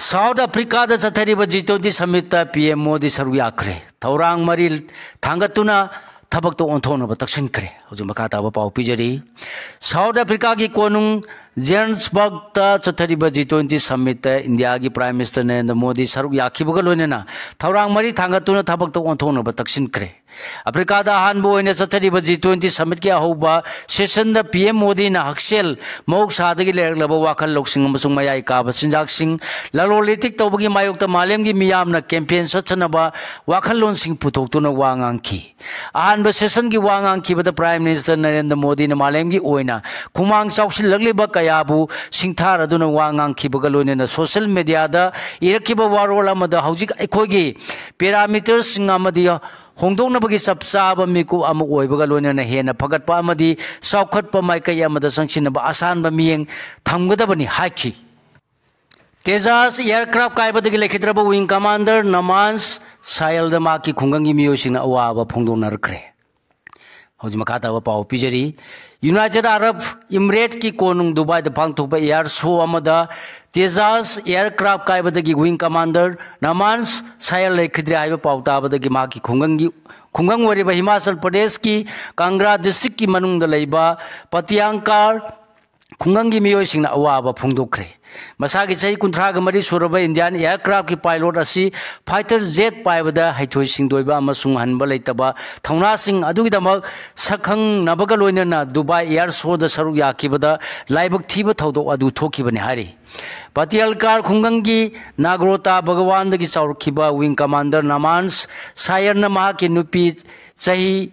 ꯁꯥꯎꯠ ꯑꯐ꯭ꯔꯤꯀꯥꯗ ꯆꯠꯊꯔꯤꯕ ꯖꯤ ꯇ꯭ꯋꯦꯟꯇꯤ ꯁꯃꯤꯠꯇ ꯄꯤ ꯑꯦꯝ ꯃꯣꯗꯤ ꯁꯔꯨꯛ ꯌꯥꯈ꯭ꯔꯦ꯫ ꯊꯧꯔꯥꯡ ꯃꯔꯤ ꯊꯥꯡꯒꯠꯇꯨꯅ ꯊꯕꯛꯇ ꯑꯣꯟꯊꯣꯛꯅꯕ ꯇꯛꯁꯤꯟꯈ꯭ꯔꯦ꯫ ꯍꯧꯖꯤꯛ ꯃꯈꯥ ꯇꯥꯕ ꯄꯥꯎ ꯄꯤꯖꯔꯤ꯫ ꯁꯥꯎꯠ ꯑꯐ꯭ꯔꯤꯀꯥꯒꯤ ꯀꯣꯅꯨꯡ ꯖꯦꯟꯁꯕꯔꯒꯇ ꯆꯠꯊꯔꯤꯕ ꯖꯤ ꯇ꯭ꯋꯦꯟꯇꯤ ꯁꯝꯃꯤꯠꯇ ꯏꯟꯗꯤꯌꯥꯒꯤ ꯄ꯭ꯔꯥꯏꯝ ꯃꯤꯅꯤꯁꯇꯔ ꯅꯔꯦꯟꯗ꯭ꯔ ꯃꯣꯗꯤ ꯁꯔꯨꯛ ꯌꯥꯈꯤꯕꯒ ꯂꯣꯏꯅꯅ ꯊꯧꯔꯥꯡ ꯃꯔꯤ ꯊꯥꯡꯒꯠꯇꯨꯅ ꯊꯕꯛꯇ ꯑꯣꯟꯊꯣꯛꯅꯕ ꯇꯛꯁꯤꯟꯈ꯭ꯔꯦ꯫ ꯑꯐ꯭ꯔꯤꯀꯥꯗ ꯑꯍꯥꯟꯕ ꯑꯣꯏꯅ ꯆꯠꯊꯔꯤꯕ ꯖꯤ ꯇ꯭ꯋꯦꯟꯇꯤ ꯁꯝꯃꯤꯠꯀꯤ ꯑꯍꯧꯕ ꯁꯦꯁꯟꯗ ꯄꯤ ꯑꯦꯝ ꯃꯣꯗꯤꯅ ꯍꯛꯁꯦꯜ ꯃꯍꯧꯁꯥꯗꯒꯤ ꯂꯩꯔꯛꯂꯕ ꯋꯥꯈꯜ ꯂꯧꯁꯤꯡ ꯑꯃꯁꯨꯡ ꯃꯌꯥꯏ ꯀꯥꯕ ꯆꯤꯟꯖꯥꯛꯁꯤꯡ ꯂꯂꯣꯟ ꯏꯇꯤꯛ ꯇꯧꯕꯒꯤ ꯃꯥꯌꯣꯛꯇ ꯃꯥꯂꯦꯝꯒꯤ ꯃꯤꯌꯥꯝꯅ ꯀꯦꯝꯄꯦꯟ ꯆꯠꯊꯅꯕ ꯋꯥꯈꯜꯂꯣꯟꯁꯤꯡ ꯄꯨꯊꯣꯛꯇꯨꯅ ꯋꯥ ꯉꯥꯡꯈꯤ꯫ ꯑꯍꯥꯟꯕ ꯁꯦꯁꯟꯒꯤ ꯋꯥ ꯉꯥꯡꯈꯤꯕꯗ ꯄ꯭ꯔꯥꯏꯝ ꯃꯤꯅꯤꯁꯇꯔ ꯅꯔꯦꯟꯗ꯭ꯔ ꯃꯣꯗꯤꯅ ꯃꯥꯂꯦꯝꯒꯤ ꯑꯣꯏꯅ ꯈꯨꯃꯥꯡ ꯆꯥꯎꯁꯤꯜꯂꯛꯂꯤꯕ ꯀꯌꯥꯕꯨ ꯁꯤꯡꯊꯥꯔꯗꯨꯅ ꯋꯥ ꯉꯥꯡꯈꯤꯕꯒ ꯂꯣꯏꯅꯅ ꯁꯣꯁꯤꯌꯦꯜ ꯃꯦꯗꯤꯌꯥꯗ ꯏꯔꯛꯈꯤꯕ ꯋꯥꯔꯣꯜ ꯑꯃꯗ ꯍꯧꯖꯤꯛ ꯑꯩꯈꯣꯏꯒꯤ ꯄꯦꯔꯥꯃꯤꯇꯔꯁꯤꯡ ꯑꯃꯗꯤ ꯍꯣꯡꯗꯣꯛꯅꯕꯒꯤ ꯆꯞ ꯆꯥꯕ ꯃꯤꯀꯨꯞ ꯑꯃ ꯑꯣꯏꯕꯒ ꯂꯣꯏꯅꯅ ꯍꯦꯟꯅ ꯐꯒꯠꯄ ꯑꯃꯗꯤ ꯆꯥꯎꯈꯠꯄ ꯃꯥꯏꯀꯩ ꯑꯃꯗ ꯆꯪꯁꯤꯟꯅꯕ ꯑꯁꯥꯟꯕ ꯃꯤꯠꯌꯦꯡ ꯊꯝꯒꯗꯕꯅꯤ ꯍꯥꯏꯈꯤ꯫ ꯇꯦꯖꯥꯁ ꯑꯦꯌꯔꯀ꯭ꯔꯥꯐ ꯀꯥꯏꯕꯗꯒꯤ ꯂꯩꯈꯤꯗ꯭ꯔꯕ ꯋꯤꯡ ꯀꯃꯥꯟꯗꯔ ꯅꯃꯥꯟꯁ ꯁꯥꯌꯦꯜꯗ ꯃꯍꯥꯛꯀꯤ ꯈꯨꯡꯒꯪꯒꯤ ꯃꯤꯑꯣꯏꯁꯤꯡꯅ ꯑꯋꯥꯕ ꯐꯣꯡꯗꯣꯛꯅꯔꯛꯈ꯭ꯔꯦ꯫ ꯍꯧꯖꯤꯛ ꯃꯈꯥ ꯇꯥꯕ ꯄꯥꯎ ꯄꯤꯖꯔꯤ꯫ ꯌꯨꯅꯥꯏꯇꯦꯗ ꯑꯔꯕ ꯏꯃꯤꯔꯦꯠꯀꯤ ꯀꯣꯅꯨꯡ ꯗꯨꯕꯥꯏꯗ ꯄꯥꯡꯊꯣꯛꯄ ꯑꯦꯌꯔ ꯁꯣ ꯑꯃꯗ ꯇꯦꯖꯥꯁ ꯑꯦꯌꯔꯀ꯭ꯔꯥꯐ ꯀꯥꯏꯕꯗꯒꯤ ꯋꯤꯡ ꯀꯃꯥꯟꯗꯔ ꯅꯃꯥꯟꯁ ꯁꯥꯌꯦꯜ ꯂꯩꯈꯤꯗ꯭ꯔꯦ ꯍꯥꯏꯕ ꯄꯥꯎ ꯇꯥꯕꯗꯒꯤ ꯃꯍꯥꯛꯀꯤ ꯈꯨꯡꯒꯪꯒꯤ, ꯈꯨꯡꯒꯪ ꯑꯣꯏꯔꯤꯕ ꯍꯤꯃꯥꯆꯜ ꯄ꯭ꯔꯗꯦꯁꯀꯤ ꯀꯪꯒ꯭ꯔꯥ ꯗꯤꯁꯇ꯭ꯔꯤꯛꯀꯤ ꯃꯅꯨꯡꯗ ꯂꯩꯕ ꯄꯇꯤꯌꯥꯡꯀꯥꯔ ꯈꯨꯡꯒꯪꯒꯤ ꯃꯤꯑꯣꯏꯁꯤꯡꯅ ꯑꯋꯥꯕ ꯐꯣꯡꯗꯣꯛꯈ꯭ꯔꯦ꯫ ꯃꯁꯥꯒꯤ ꯆꯍꯤ ꯀꯨꯟꯊ꯭ꯔꯥꯒ ꯃꯔꯤ ꯁꯨꯔꯕ ꯏꯟꯗꯤꯌꯥꯟ ꯑꯦꯌꯔꯀ꯭ꯔꯥꯐꯀꯤ ꯄꯥꯏꯂꯣꯠ ꯑꯁꯤ ꯐꯥꯏꯇꯔ ꯖꯦꯠ ꯄꯥꯏꯕꯗ ꯍꯩꯊꯣꯏ ꯁꯤꯡꯊꯣꯏꯕ ꯑꯃꯁꯨꯡ ꯍꯟꯕ ꯂꯩꯇꯕ ꯊꯧꯅꯥꯁꯤꯡ ꯑꯗꯨꯒꯤꯗꯃꯛ ꯁꯛꯈꯪꯅꯕꯒ ꯂꯣꯏꯅꯅ ꯗꯨꯕꯥꯏ ꯑꯦꯌꯔ ꯁꯣꯗ ꯁꯔꯨꯛ ꯌꯥꯈꯤꯕꯗ ꯂꯥꯏꯕꯛ ꯊꯤꯕ ꯊꯧꯗꯣꯛ ꯑꯗꯨ ꯊꯣꯛꯈꯤꯕꯅꯤ ꯍꯥꯏꯔꯤ꯫ ꯄꯇꯤꯌꯥꯜꯀꯥꯔ ꯈꯨꯡꯒꯪꯒꯤ ꯅꯥꯒ꯭ꯔꯣꯇꯥ ꯚꯒꯋꯥꯟꯗꯒꯤ ꯆꯥꯎꯔꯛꯈꯤꯕ ꯋꯤꯡ ꯀꯃꯥꯟꯗꯔ ꯅꯃꯥꯟꯁ ꯁꯥꯌꯔꯅ ꯃꯍꯥꯛꯀꯤ ꯅꯨꯄꯤ ꯆꯍꯤ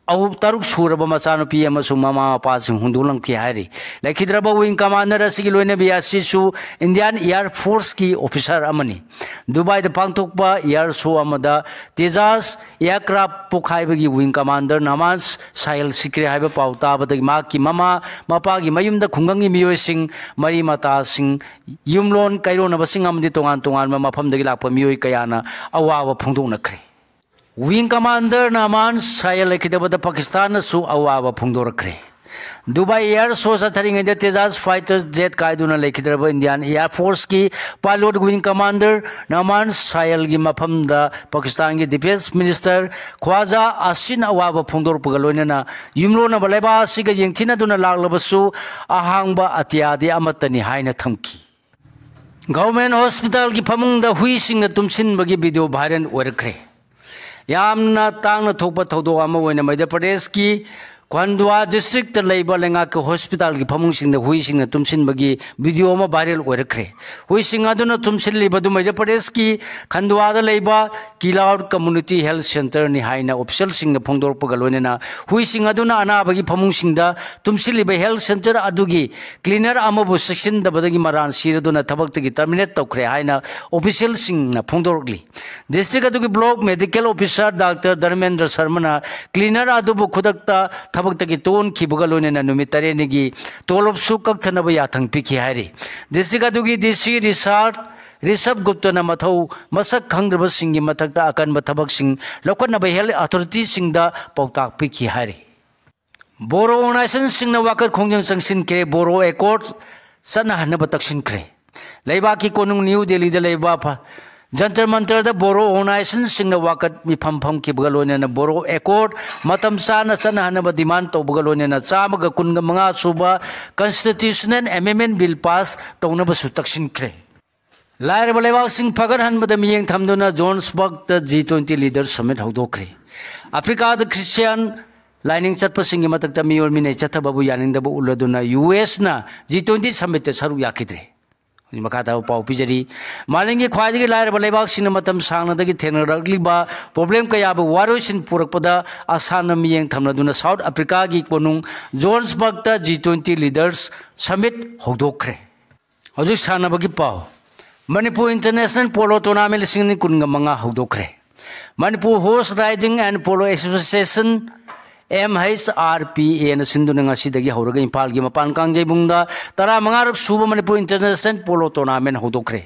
ꯑꯍꯨꯝ, ꯇꯔꯨꯛ ꯁꯨꯔꯕ ꯃꯆꯥꯅꯨꯄꯤ ꯑꯃꯁꯨꯡ ꯃꯃꯥ ꯃꯄꯥꯁꯤꯡ ꯍꯨꯟꯗꯣꯛꯂꯝꯈꯤ ꯍꯥꯏꯔꯤ꯫ ꯂꯩꯈꯤꯗ꯭ꯔꯕ ꯋꯤꯡ ꯀꯃꯥꯟꯗꯔ ꯑꯁꯤꯒꯤ ꯂꯣꯏꯅꯕꯤ ꯑꯁꯤꯁꯨ ꯏꯟꯗꯤꯌꯥꯟ ꯑꯦꯌꯔ ꯐꯣꯔꯁꯀꯤ ꯑꯣꯐꯤꯁꯥꯔ ꯑꯃꯅꯤ꯫ ꯗꯨꯕꯥꯏꯗ ꯄꯥꯡꯊꯣꯛꯄ ꯑꯦꯌꯔ ꯁꯣ ꯑꯃꯗ ꯇꯦꯖꯥꯁ ꯑꯦꯌꯔꯀ꯭ꯔꯥꯐ ꯄꯣꯈꯥꯏꯕꯒꯤ ꯋꯤꯡ ꯀꯃꯥꯟꯗꯔ ꯅꯃꯥꯟꯁ ꯁꯥꯍꯦꯜ ꯁꯤꯈ꯭ꯔꯦ ꯍꯥꯏꯕ ꯄꯥꯎ ꯇꯥꯕꯗꯒꯤ ꯃꯍꯥꯛꯀꯤ ꯃꯃꯥ ꯃꯄꯥꯒꯤ ꯃꯌꯨꯝꯗ ꯈꯨꯡꯒꯪꯒꯤ ꯃꯤꯑꯣꯏꯁꯤꯡ, ꯃꯔꯤ ꯃꯇꯥꯁꯤꯡ, ꯌꯨꯝꯂꯣꯟ ꯀꯩꯔꯣꯟꯅꯕꯁꯤꯡ ꯑꯃꯗꯤ ꯇꯣꯉꯥꯟ ꯇꯣꯉꯥꯟꯕ ꯃꯐꯝꯗꯒꯤ ꯂꯥꯛꯄ ꯃꯤꯑꯣꯏ ꯀꯌꯥꯅ ꯑꯋꯥꯕ ꯐꯣꯡꯗꯣꯛꯅꯈ꯭ꯔꯦ꯫ ꯋꯤꯡ ꯀꯃꯥꯟꯗꯔ ꯅꯃꯥꯟ ꯁꯥꯌꯦꯜ ꯂꯩꯈꯤꯗꯕꯗ ꯄꯥꯀꯤꯁꯇꯥꯟꯅꯁꯨ ꯑꯋꯥꯕ ꯐꯣꯡꯗꯣꯔꯛꯈ꯭ꯔꯦ꯫ ꯗꯨꯕꯥꯏ ꯑꯦꯌꯔ ꯁꯣ ꯆꯠꯊꯔꯤꯉꯩꯗ ꯇꯦꯖꯥꯁ ꯐꯥꯏꯇꯔ ꯖꯦꯠ ꯀꯥꯏꯗꯨꯅ ꯂꯩꯈꯤꯗ꯭ꯔꯕ ꯏꯟꯗꯤꯌꯥꯟ ꯑꯦꯌꯔ ꯐꯣꯔꯁꯀꯤ ꯄꯥꯏꯂꯣꯠ ꯋꯤꯡ ꯀꯃꯥꯟꯗꯔ ꯅꯃꯥꯟ ꯁꯥꯌꯜꯒꯤ ꯃꯐꯝꯗ ꯄꯥꯀꯤꯁꯇꯥꯟꯒꯤ ꯗꯤꯐꯦꯟꯁ ꯃꯤꯅꯤꯁꯇꯔ ꯈ꯭ꯋꯥꯖꯥ ꯑꯁꯤꯟ ꯑꯋꯥꯕ ꯐꯣꯡꯗꯣꯔꯛꯄꯒ ꯂꯣꯏꯅꯅ ꯌꯨꯝꯂꯣꯟꯅꯕ ꯂꯩꯕꯥꯛ ꯑꯁꯤꯒ ꯌꯦꯡꯊꯤꯅꯗꯨꯅ ꯂꯥꯛꯂꯕꯁꯨ ꯑꯍꯥꯡꯕ ꯑꯇꯤꯌꯥꯗꯤ ꯑꯃꯠꯇꯅꯤ ꯍꯥꯏꯅ ꯊꯝꯈꯤ꯫ ꯒꯚꯔꯟꯃꯦꯟꯠ ꯍꯣꯁꯄꯤꯇꯥꯜꯒꯤ ꯐꯃꯨꯡꯗ ꯍꯨꯏꯁꯤꯡꯅ ꯇꯨꯝꯁꯤꯟꯕꯒꯤ ꯚꯤꯗꯤꯑꯣ ꯚꯥꯏꯔꯦꯜ ꯑꯣꯏꯔꯛꯈ꯭ꯔꯦ꯫ ꯌꯥꯝꯅ ꯇꯥꯡꯅ ꯊꯣꯛꯄ ꯊꯧꯗꯣꯛ ꯑꯃ ꯑꯣꯏꯅ ꯃꯙ꯭ꯌ ꯄ꯭ꯔꯗꯦꯁꯀꯤ ꯈꯟꯗ꯭ꯋꯥ ꯗꯤꯁꯇ꯭ꯔꯤꯛꯇ ꯂꯩꯕ ꯂꯩꯉꯥꯛꯀꯤ ꯍꯣꯁꯄꯤꯇꯥꯜꯒꯤ ꯐꯃꯨꯡꯁꯤꯡꯗ ꯍꯨꯏꯁꯤꯡꯅ ꯇꯨꯝꯁꯤꯟꯕꯒꯤ ꯚꯤꯗꯤꯑꯣ ꯑꯃ ꯚꯥꯏꯔꯦꯜ ꯑꯣꯏꯔꯛꯈ꯭ꯔꯦ꯫ ꯍꯨꯏꯁꯤꯡ ꯑꯗꯨꯅ ꯇꯨꯝꯁꯤꯜꯂꯤꯕꯗꯨ ꯃꯙ꯭ꯌ ꯄ꯭ꯔꯗꯦꯁꯀꯤ ꯈꯟꯗ꯭ꯋꯥꯗ ꯂꯩꯕ ꯀꯤꯂꯥꯎꯠ ꯀꯝꯃ꯭ꯌꯨꯅꯤꯇꯤ ꯍꯦꯜꯊ ꯁꯦꯟꯇꯔꯅꯤ ꯍꯥꯏꯅ ꯑꯣꯐꯤꯁꯤꯌꯦꯜꯁꯤꯡꯅ ꯐꯣꯡꯗꯣꯔꯛꯄꯒ ꯂꯣꯏꯅꯅ ꯍꯨꯏꯁꯤꯡ ꯑꯗꯨꯅ ꯑꯅꯥꯕꯒꯤ ꯐꯃꯨꯡꯁꯤꯡꯗ ꯇꯨꯝꯁꯤꯜꯂꯤꯕ ꯍꯦꯜꯊ ꯁꯦꯟꯇꯔ ꯑꯗꯨꯒꯤ ꯀ꯭ꯂꯤꯅꯔ ꯑꯃꯕꯨ ꯆꯦꯛꯁꯤꯟꯗꯕꯗꯒꯤ ꯃꯔꯥꯜ ꯁꯤꯔꯗꯨꯅ ꯊꯕꯛꯇꯒꯤ ꯇꯔꯃꯤꯅꯦꯠ ꯇꯧꯈ꯭ꯔꯦ ꯍꯥꯏꯅ ꯑꯣꯐꯤꯁꯤꯌꯦꯜꯁꯤꯡꯅ ꯐꯣꯡꯗꯣꯔꯛꯂꯤ꯫ ꯗꯤꯁꯇ꯭ꯔꯤꯛ ꯑꯗꯨꯒꯤ block medical officer doctor Dharmendra ꯁꯔꯃꯅ ꯀ꯭ꯂꯤꯅꯔ ꯑꯗꯨꯕꯨ ꯈꯨꯗꯛꯇ ꯊꯕꯛꯇꯒꯤ ꯇꯣꯛꯍꯟꯈꯤꯕꯒ ꯂꯣꯏꯅꯅ ꯅꯨꯃꯤꯠ ꯇꯔꯦꯠꯅꯤꯒꯤ ꯇꯣꯂꯣꯞꯁꯨ ꯀꯛꯊꯅꯕ ꯌꯥꯊꯪ ꯄꯤꯈꯤ ꯍꯥꯏꯔꯤ꯫ ꯗꯤꯁꯇ꯭ꯔꯤꯛ ꯑꯗꯨꯒꯤ ꯗꯤ ꯁꯤ ꯔꯤꯁꯥꯔꯠ ꯔꯤꯁꯕ ꯒꯨꯞꯇꯅ ꯃꯊꯧ ꯃꯁꯛ ꯈꯪꯗ꯭ꯔꯕꯁꯤꯡꯒꯤ ꯃꯊꯛꯇ ꯑꯀꯟꯕ ꯊꯕꯛꯁꯤꯡ ꯂꯧꯈꯠꯅꯕ ꯍꯦꯜꯊ ꯑꯣꯊꯣꯔꯤꯇꯤꯁꯤꯡꯗ ꯄꯥꯎꯇꯥꯛ ꯄꯤꯈꯤ ꯍꯥꯏꯔꯤ꯫ ꯕꯣꯔꯣ ꯑꯣꯔꯒꯅꯥꯏꯖꯦꯁꯟꯁꯤꯡꯅ ꯋꯥꯀꯠ ꯈꯣꯡꯖꯪ ꯆꯪꯁꯤꯟꯈ꯭ꯔꯦ, ꯕꯣꯔꯣ ꯑꯦꯀꯣꯔꯗ ꯆꯠꯅꯍꯟꯅꯕ ꯇꯛꯁꯤꯟꯈ꯭ꯔꯦ꯫ ꯂꯩꯕꯥꯛꯀꯤ ꯀꯣꯅꯨꯡ ꯅ꯭ꯌꯨ ꯗꯦꯜꯂꯤꯗ ꯂꯩꯕ ꯐ-, ꯖꯟꯇꯔ ꯃꯟꯇꯔꯗ ꯕꯣꯔꯣ ꯑꯣꯔꯒꯅꯥꯏꯖꯦꯁꯟꯁꯤꯡꯅ ꯋꯥꯀꯠ ꯃꯤꯐꯝ ꯐꯝꯈꯤꯕꯒ ꯂꯣꯏꯅꯅ ꯕꯣꯔꯣ ꯑꯦꯀꯣꯔꯗ ꯃꯇꯝ ꯆꯥꯅ ꯆꯠꯅꯍꯟꯅꯕ ꯗꯤꯃꯥꯟ ꯇꯧꯕꯒ ꯂꯣꯏꯅꯅ ꯆꯥꯝꯃꯒ ꯀꯨꯟꯒ ꯃꯉꯥ ꯁꯨꯕ ꯀꯟꯁꯇꯤꯇ꯭ꯌꯨꯁꯅꯦꯜ ꯑꯦꯃꯦꯟꯗꯃꯦꯟꯠ ꯕꯤꯜ ꯄꯥꯁ ꯇꯧꯅꯕꯁꯨ ꯇꯛꯁꯤꯟꯈ꯭ꯔꯦ꯫ ꯂꯥꯏꯔꯕ ꯂꯩꯕꯥꯛꯁꯤꯡ ꯐꯒꯠꯍꯟꯕꯗ ꯃꯤꯠꯌꯦꯡ ꯊꯝꯗꯨꯅ ꯖꯣꯍꯥꯟꯁꯕꯔꯒꯇ ꯖꯤ ꯇ꯭ꯋꯦꯟꯇꯤ ꯂꯤꯗꯔ ꯁꯃꯤꯠ ꯍꯧꯗꯣꯛꯈ꯭ꯔꯦ꯫ ꯑꯐ꯭ꯔꯤꯀꯥꯗ ꯈ꯭ꯔꯤꯁꯇꯤꯌꯥꯟ ꯂꯥꯏꯅꯤꯡ ꯆꯠꯄꯁꯤꯡꯒꯤ ꯃꯊꯛꯇ ꯃꯤꯑꯣꯏ ꯃꯤꯅꯩ ꯆꯠꯊꯕꯕꯨ ꯌꯥꯅꯤꯡꯗꯕ ꯎꯠꯂꯗꯨꯅ ꯌꯨ ꯑꯦꯁꯅ ꯖꯤ ꯇ꯭ꯋꯦꯟꯇꯤ ꯁꯃꯤꯠꯇ ꯁꯔꯨꯛ ꯌꯥꯈꯤꯗ꯭ꯔꯦ꯫ ꯍꯧꯖꯤꯛ ꯃꯈꯥ ꯇꯥꯕ ꯄꯥꯎ ꯄꯤꯖꯔꯤ꯫ ꯃꯥꯂꯦꯝꯒꯤ ꯈ꯭ꯋꯥꯏꯗꯒꯤ ꯂꯥꯏꯔꯕ ꯂꯩꯕꯥꯛꯁꯤꯡꯅ ꯃꯇꯝ ꯁꯥꯡꯅꯗꯒꯤ ꯊꯦꯡꯅꯔꯛꯂꯤꯕ ꯄ꯭ꯔꯣꯕ꯭ꯂꯦꯝ ꯀꯌꯥꯕꯨ ꯋꯥꯔꯣꯏꯁꯤꯟ ꯄꯨꯔꯛꯄꯗ ꯑꯁꯥꯟꯅ ꯃꯤꯠꯌꯦꯡ ꯊꯝꯂꯗꯨꯅ ꯁꯥꯎꯠ ꯑꯐ꯭ꯔꯤꯀꯥꯒꯤ ꯀꯣꯅꯨꯡ ꯖꯣꯍꯥꯟꯁꯕꯔꯒꯇ ꯖꯤ ꯇ꯭ꯋꯦꯟꯇꯤ ꯂꯤꯗꯔꯁ ꯁꯃꯤꯠ ꯍꯧꯗꯣꯛꯈ꯭ꯔꯦ꯫ ꯍꯧꯖꯤꯛ ꯁꯥꯟꯅꯕꯒꯤ ꯄꯥꯎ꯫ ꯃꯅꯤꯄꯨꯔ ꯏꯟꯇꯔꯅꯦꯁꯅꯦꯜ ꯄꯣꯂꯣ ꯇꯣꯔꯅꯥꯃꯦꯟꯠ ꯂꯤꯁꯤꯡ ꯑꯅꯤ ꯀꯨꯟꯒ ꯃꯉꯥ ꯍꯧꯗꯣꯛꯈ꯭ꯔꯦ꯫ Manipur horse riding and polo association, M H R P ꯑꯦꯅ ꯁꯤꯟꯗꯨꯅ ꯉꯁꯤꯗꯒꯤ ꯍꯧꯔꯒ ꯏꯝꯐꯥꯜꯒꯤ ꯃꯄꯥꯟ ꯀꯥꯡꯖꯩꯕꯨꯡꯗ ꯇꯔꯥꯃꯉꯥꯔꯛ ꯁꯨꯕ ꯃꯅꯤꯄꯨꯔ ꯏꯟꯇꯔꯅꯦꯁꯅꯦꯜ ꯄꯣꯂꯣ ꯇꯣꯔꯅꯥꯃꯦꯟꯠ ꯍꯧꯗꯣꯛꯈ꯭ꯔꯦ꯫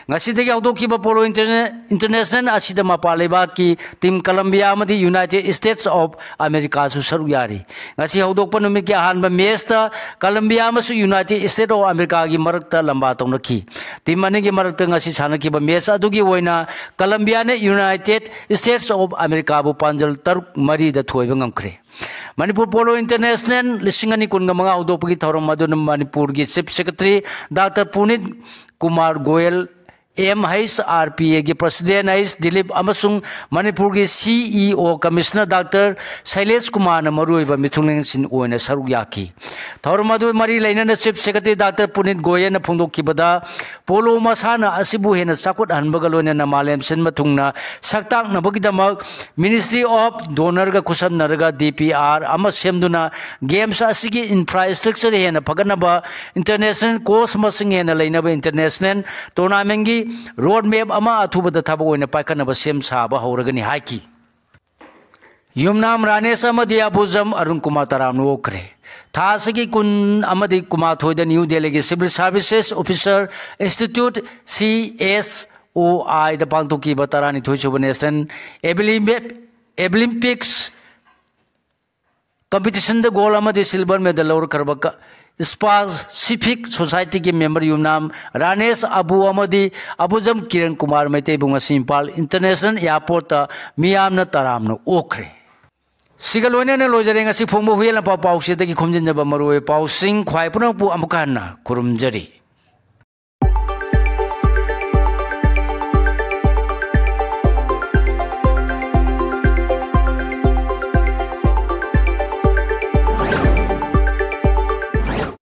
ꯉꯁꯤꯗꯒꯤ ꯍꯧꯗꯣꯛꯈꯤꯕ ꯄꯣꯂꯣ ꯏꯟꯇꯔꯅꯦ-, ꯏꯟꯇꯔꯅꯦꯁꯅꯦꯜ ꯑꯁꯤꯗ ꯃꯄꯥꯟ ꯂꯩꯕꯥꯛꯀꯤ ꯇꯤꯝ ꯀꯂꯝꯕꯤꯌꯥ ꯑꯃꯗꯤ ꯌꯨꯅꯥꯏꯇꯦꯗ ꯁ꯭ꯇꯦꯠꯁ ꯑꯣꯐ ꯑꯃꯦꯔꯤꯀꯥꯁꯨ ꯁꯔꯨꯛ ꯌꯥꯔꯤ꯫ ꯉꯁꯤ ꯍꯧꯗꯣꯛꯄ ꯅꯨꯃꯤꯠꯀꯤ ꯑꯍꯥꯟꯕ ꯃꯦꯆꯇ ꯀꯂꯝꯕꯤꯌꯥ ꯑꯃꯁꯨꯡ ꯌꯨꯅꯥꯏꯇꯦꯗ ꯁ꯭ꯇꯦꯠꯁ ꯑꯣꯐ ꯑꯃꯦꯔꯤꯀꯥꯒꯤ ꯃꯔꯛꯇ ꯂꯝꯕꯥ ꯇꯧꯅꯈꯤ꯫ ꯇꯤꯝ ꯑꯅꯤꯒꯤ ꯃꯔꯛꯇ ꯉꯁꯤ ꯁꯥꯟꯅꯈꯤꯕ ꯃꯦꯆ ꯑꯗꯨꯒꯤ ꯑꯣꯏꯅ ꯀꯂꯝꯕꯤꯌꯥꯅ ꯌꯨꯅꯥꯏꯇꯦꯗ ꯁ꯭ꯇꯦꯠꯁ ꯑꯣꯐ ꯑꯃꯦꯔꯤꯀꯥꯕꯨ ꯄꯥꯟꯖꯜ ꯇꯔꯨꯛ ꯃꯔꯤꯗ ꯊꯣꯏꯕ ꯉꯝꯈ꯭ꯔꯦ꯫ ꯃꯅꯤꯄꯨꯔ ꯄꯣꯂꯣ ꯏꯟꯇꯔꯅꯦꯁꯅꯦꯜ ꯂꯤꯁꯤꯡ ꯑꯅꯤ ꯀꯨꯟꯒ ꯃꯉꯥ ꯍꯧꯗꯣꯛꯄꯒꯤ ꯊꯧꯔꯝ ꯑꯗꯨꯅ ꯃꯅꯤꯄꯨꯔꯒꯤ chief secretary doctor Punit Kumar Goyal, M H R P ꯑꯦꯒꯤ ꯄ꯭ꯔꯁꯤꯗꯦꯟ ꯑꯩꯆ ꯗꯤꯂꯤꯞ ꯑꯃꯁꯨꯡ ꯃꯅꯤꯄꯨꯔꯒꯤ ꯁꯤ ꯏ ꯑꯣ ꯀꯃꯤꯁꯅꯔ ꯗꯥꯛꯇꯔ ꯁꯩꯂꯦꯁ ꯀꯨꯃꯥꯔꯅ ꯃꯔꯨꯑꯣꯏꯕ ꯃꯤꯊꯨꯡꯂꯦꯟꯁꯤꯡ ꯑꯣꯏꯅ ꯁꯔꯨꯛ ꯌꯥꯈꯤ꯫ ꯊꯧꯔꯝ ꯑꯗꯨ ꯃꯔꯤ ꯂꯩꯅꯅ ꯆꯤꯐ ꯁꯦꯀ꯭ꯔꯦꯇꯔꯤ ꯗꯥꯛꯇꯔ ꯄꯨꯅꯤꯠ ꯒꯣꯌꯦꯜꯅ ꯐꯣꯡꯗꯣꯛꯈꯤꯕꯗ, ꯄꯣꯂꯣ ꯃꯁꯥꯟꯅ ꯑꯁꯤꯕꯨ ꯍꯦꯟꯅ ꯆꯥꯎꯈꯠꯍꯟꯕꯒ ꯂꯣꯏꯅꯅ ꯃꯥꯂꯦꯝ ꯁꯤꯟꯕ ꯊꯨꯡꯅ ꯁꯛ ꯇꯥꯛꯅꯕꯒꯤꯗꯃꯛ ꯃꯤꯅꯤꯁꯇ꯭ꯔꯤ ꯑꯣꯐ ꯗꯣꯅꯔꯒ ꯈꯨꯠꯁꯝꯅꯔꯒ ꯗꯤ ꯄꯤ ꯑꯥꯔ ꯑꯃ ꯁꯦꯝꯗꯨꯅ ꯒꯦꯝꯁ ꯑꯁꯤꯒꯤ ꯏꯟꯐ꯭ꯔꯥꯁ꯭ꯇ꯭ꯔꯛꯆꯔ ꯍꯦꯟꯅ ꯐꯒꯠꯅꯕ, ꯏꯟꯇꯔꯅꯦꯁꯅꯦꯜ ꯀꯣꯆ ꯃꯁꯤꯡ ꯍꯦꯟꯅ ꯂꯩꯅꯕ, ꯏꯟꯇꯔꯅꯦꯁꯅꯦꯜ ꯇꯣꯔꯅꯥꯃꯦꯟꯒꯤ ꯔꯣꯗ ꯃꯦꯞ ꯑꯃ ꯑꯊꯨꯕꯗ ꯊꯕꯛ ꯑꯣꯏꯅ ꯄꯥꯏꯈꯠꯅꯕ ꯁꯦꯝ ꯁꯥꯕ ꯍꯧꯔꯒꯅꯤ ꯍꯥꯏꯈꯤ꯫ ꯌꯨꯝꯅꯥꯝ ꯔꯥꯅꯦꯁ ꯑꯃꯗꯤ ꯑꯕꯨꯖꯝ ꯑꯔꯨꯟ ꯀꯨꯃꯥꯔ ꯇꯔꯥꯝꯅ ꯑꯣꯛꯈ꯭ꯔꯦ꯫ ꯊꯥ ꯑꯁꯤꯒꯤ ꯀꯨꯟ ꯑꯃꯗꯤ ꯀꯨꯟꯃꯥꯊꯣꯏꯗ ꯅ꯭ꯌꯨ ꯗꯦꯜꯂꯤꯒꯤ civil services officer institute, C S ꯑꯣ ꯑꯥꯏꯗ ꯄꯥꯡꯊꯣꯛꯈꯤꯕ ꯇꯔꯥꯅꯤꯊꯣꯏ ꯁꯨꯕ ꯅꯦꯁꯅꯦꯜ ꯑꯦꯕꯤꯂꯤꯝꯄꯤꯛꯁ ꯀꯝꯄꯤꯇꯤꯁꯟꯗ ꯒꯣꯜ ꯑꯃꯗꯤ ꯁꯤꯜꯚꯔ ꯃꯦꯗꯜ ꯂꯧꯔꯛꯈ꯭ꯔꯕ ꯀ-, ꯁ꯭ꯄꯥꯁꯤꯐꯤꯛ ꯁꯣꯁꯥꯏꯇꯤꯒꯤ ꯃꯦꯝꯕꯔ ꯌꯨꯝꯅꯥꯝ ꯔꯥꯅꯦꯁ ꯑꯕꯨ ꯑꯃꯗꯤ ꯑꯕꯨꯖꯝ ꯀꯤꯔꯟ ꯀꯨꯃꯥꯔ ꯃꯩꯇꯩꯕꯨ ꯉꯁꯤ ꯏꯝꯐꯥꯜ ꯏꯟꯇꯔꯅꯦꯁꯅꯦꯜ ꯑꯦꯌꯥꯔꯄꯣꯔꯠꯇ ꯃꯤꯌꯥꯝꯅ ꯇꯔꯥꯝꯅ ꯑꯣꯛꯈ꯭ꯔꯦ꯫ ꯁꯤꯒ ꯂꯣꯏꯅꯅ ꯂꯣꯏꯖꯔꯦ ꯉꯁꯤ ꯐꯣꯡꯕ ꯍꯨꯏꯌꯦꯟ ꯂꯝꯄꯥꯛ ꯄꯥꯎꯆꯦꯗꯒꯤ ꯈꯣꯝꯖꯤꯟꯖꯕ ꯃꯔꯨꯑꯣꯏꯕ ꯄꯥꯎꯁꯤꯡ꯫ ꯈ꯭ꯋꯥꯏ ꯄꯨꯝꯅꯃꯛꯄꯨ ꯑꯃꯨꯛꯀ ꯍꯟꯅ ꯈꯨꯔꯨꯝꯖꯔꯤ꯫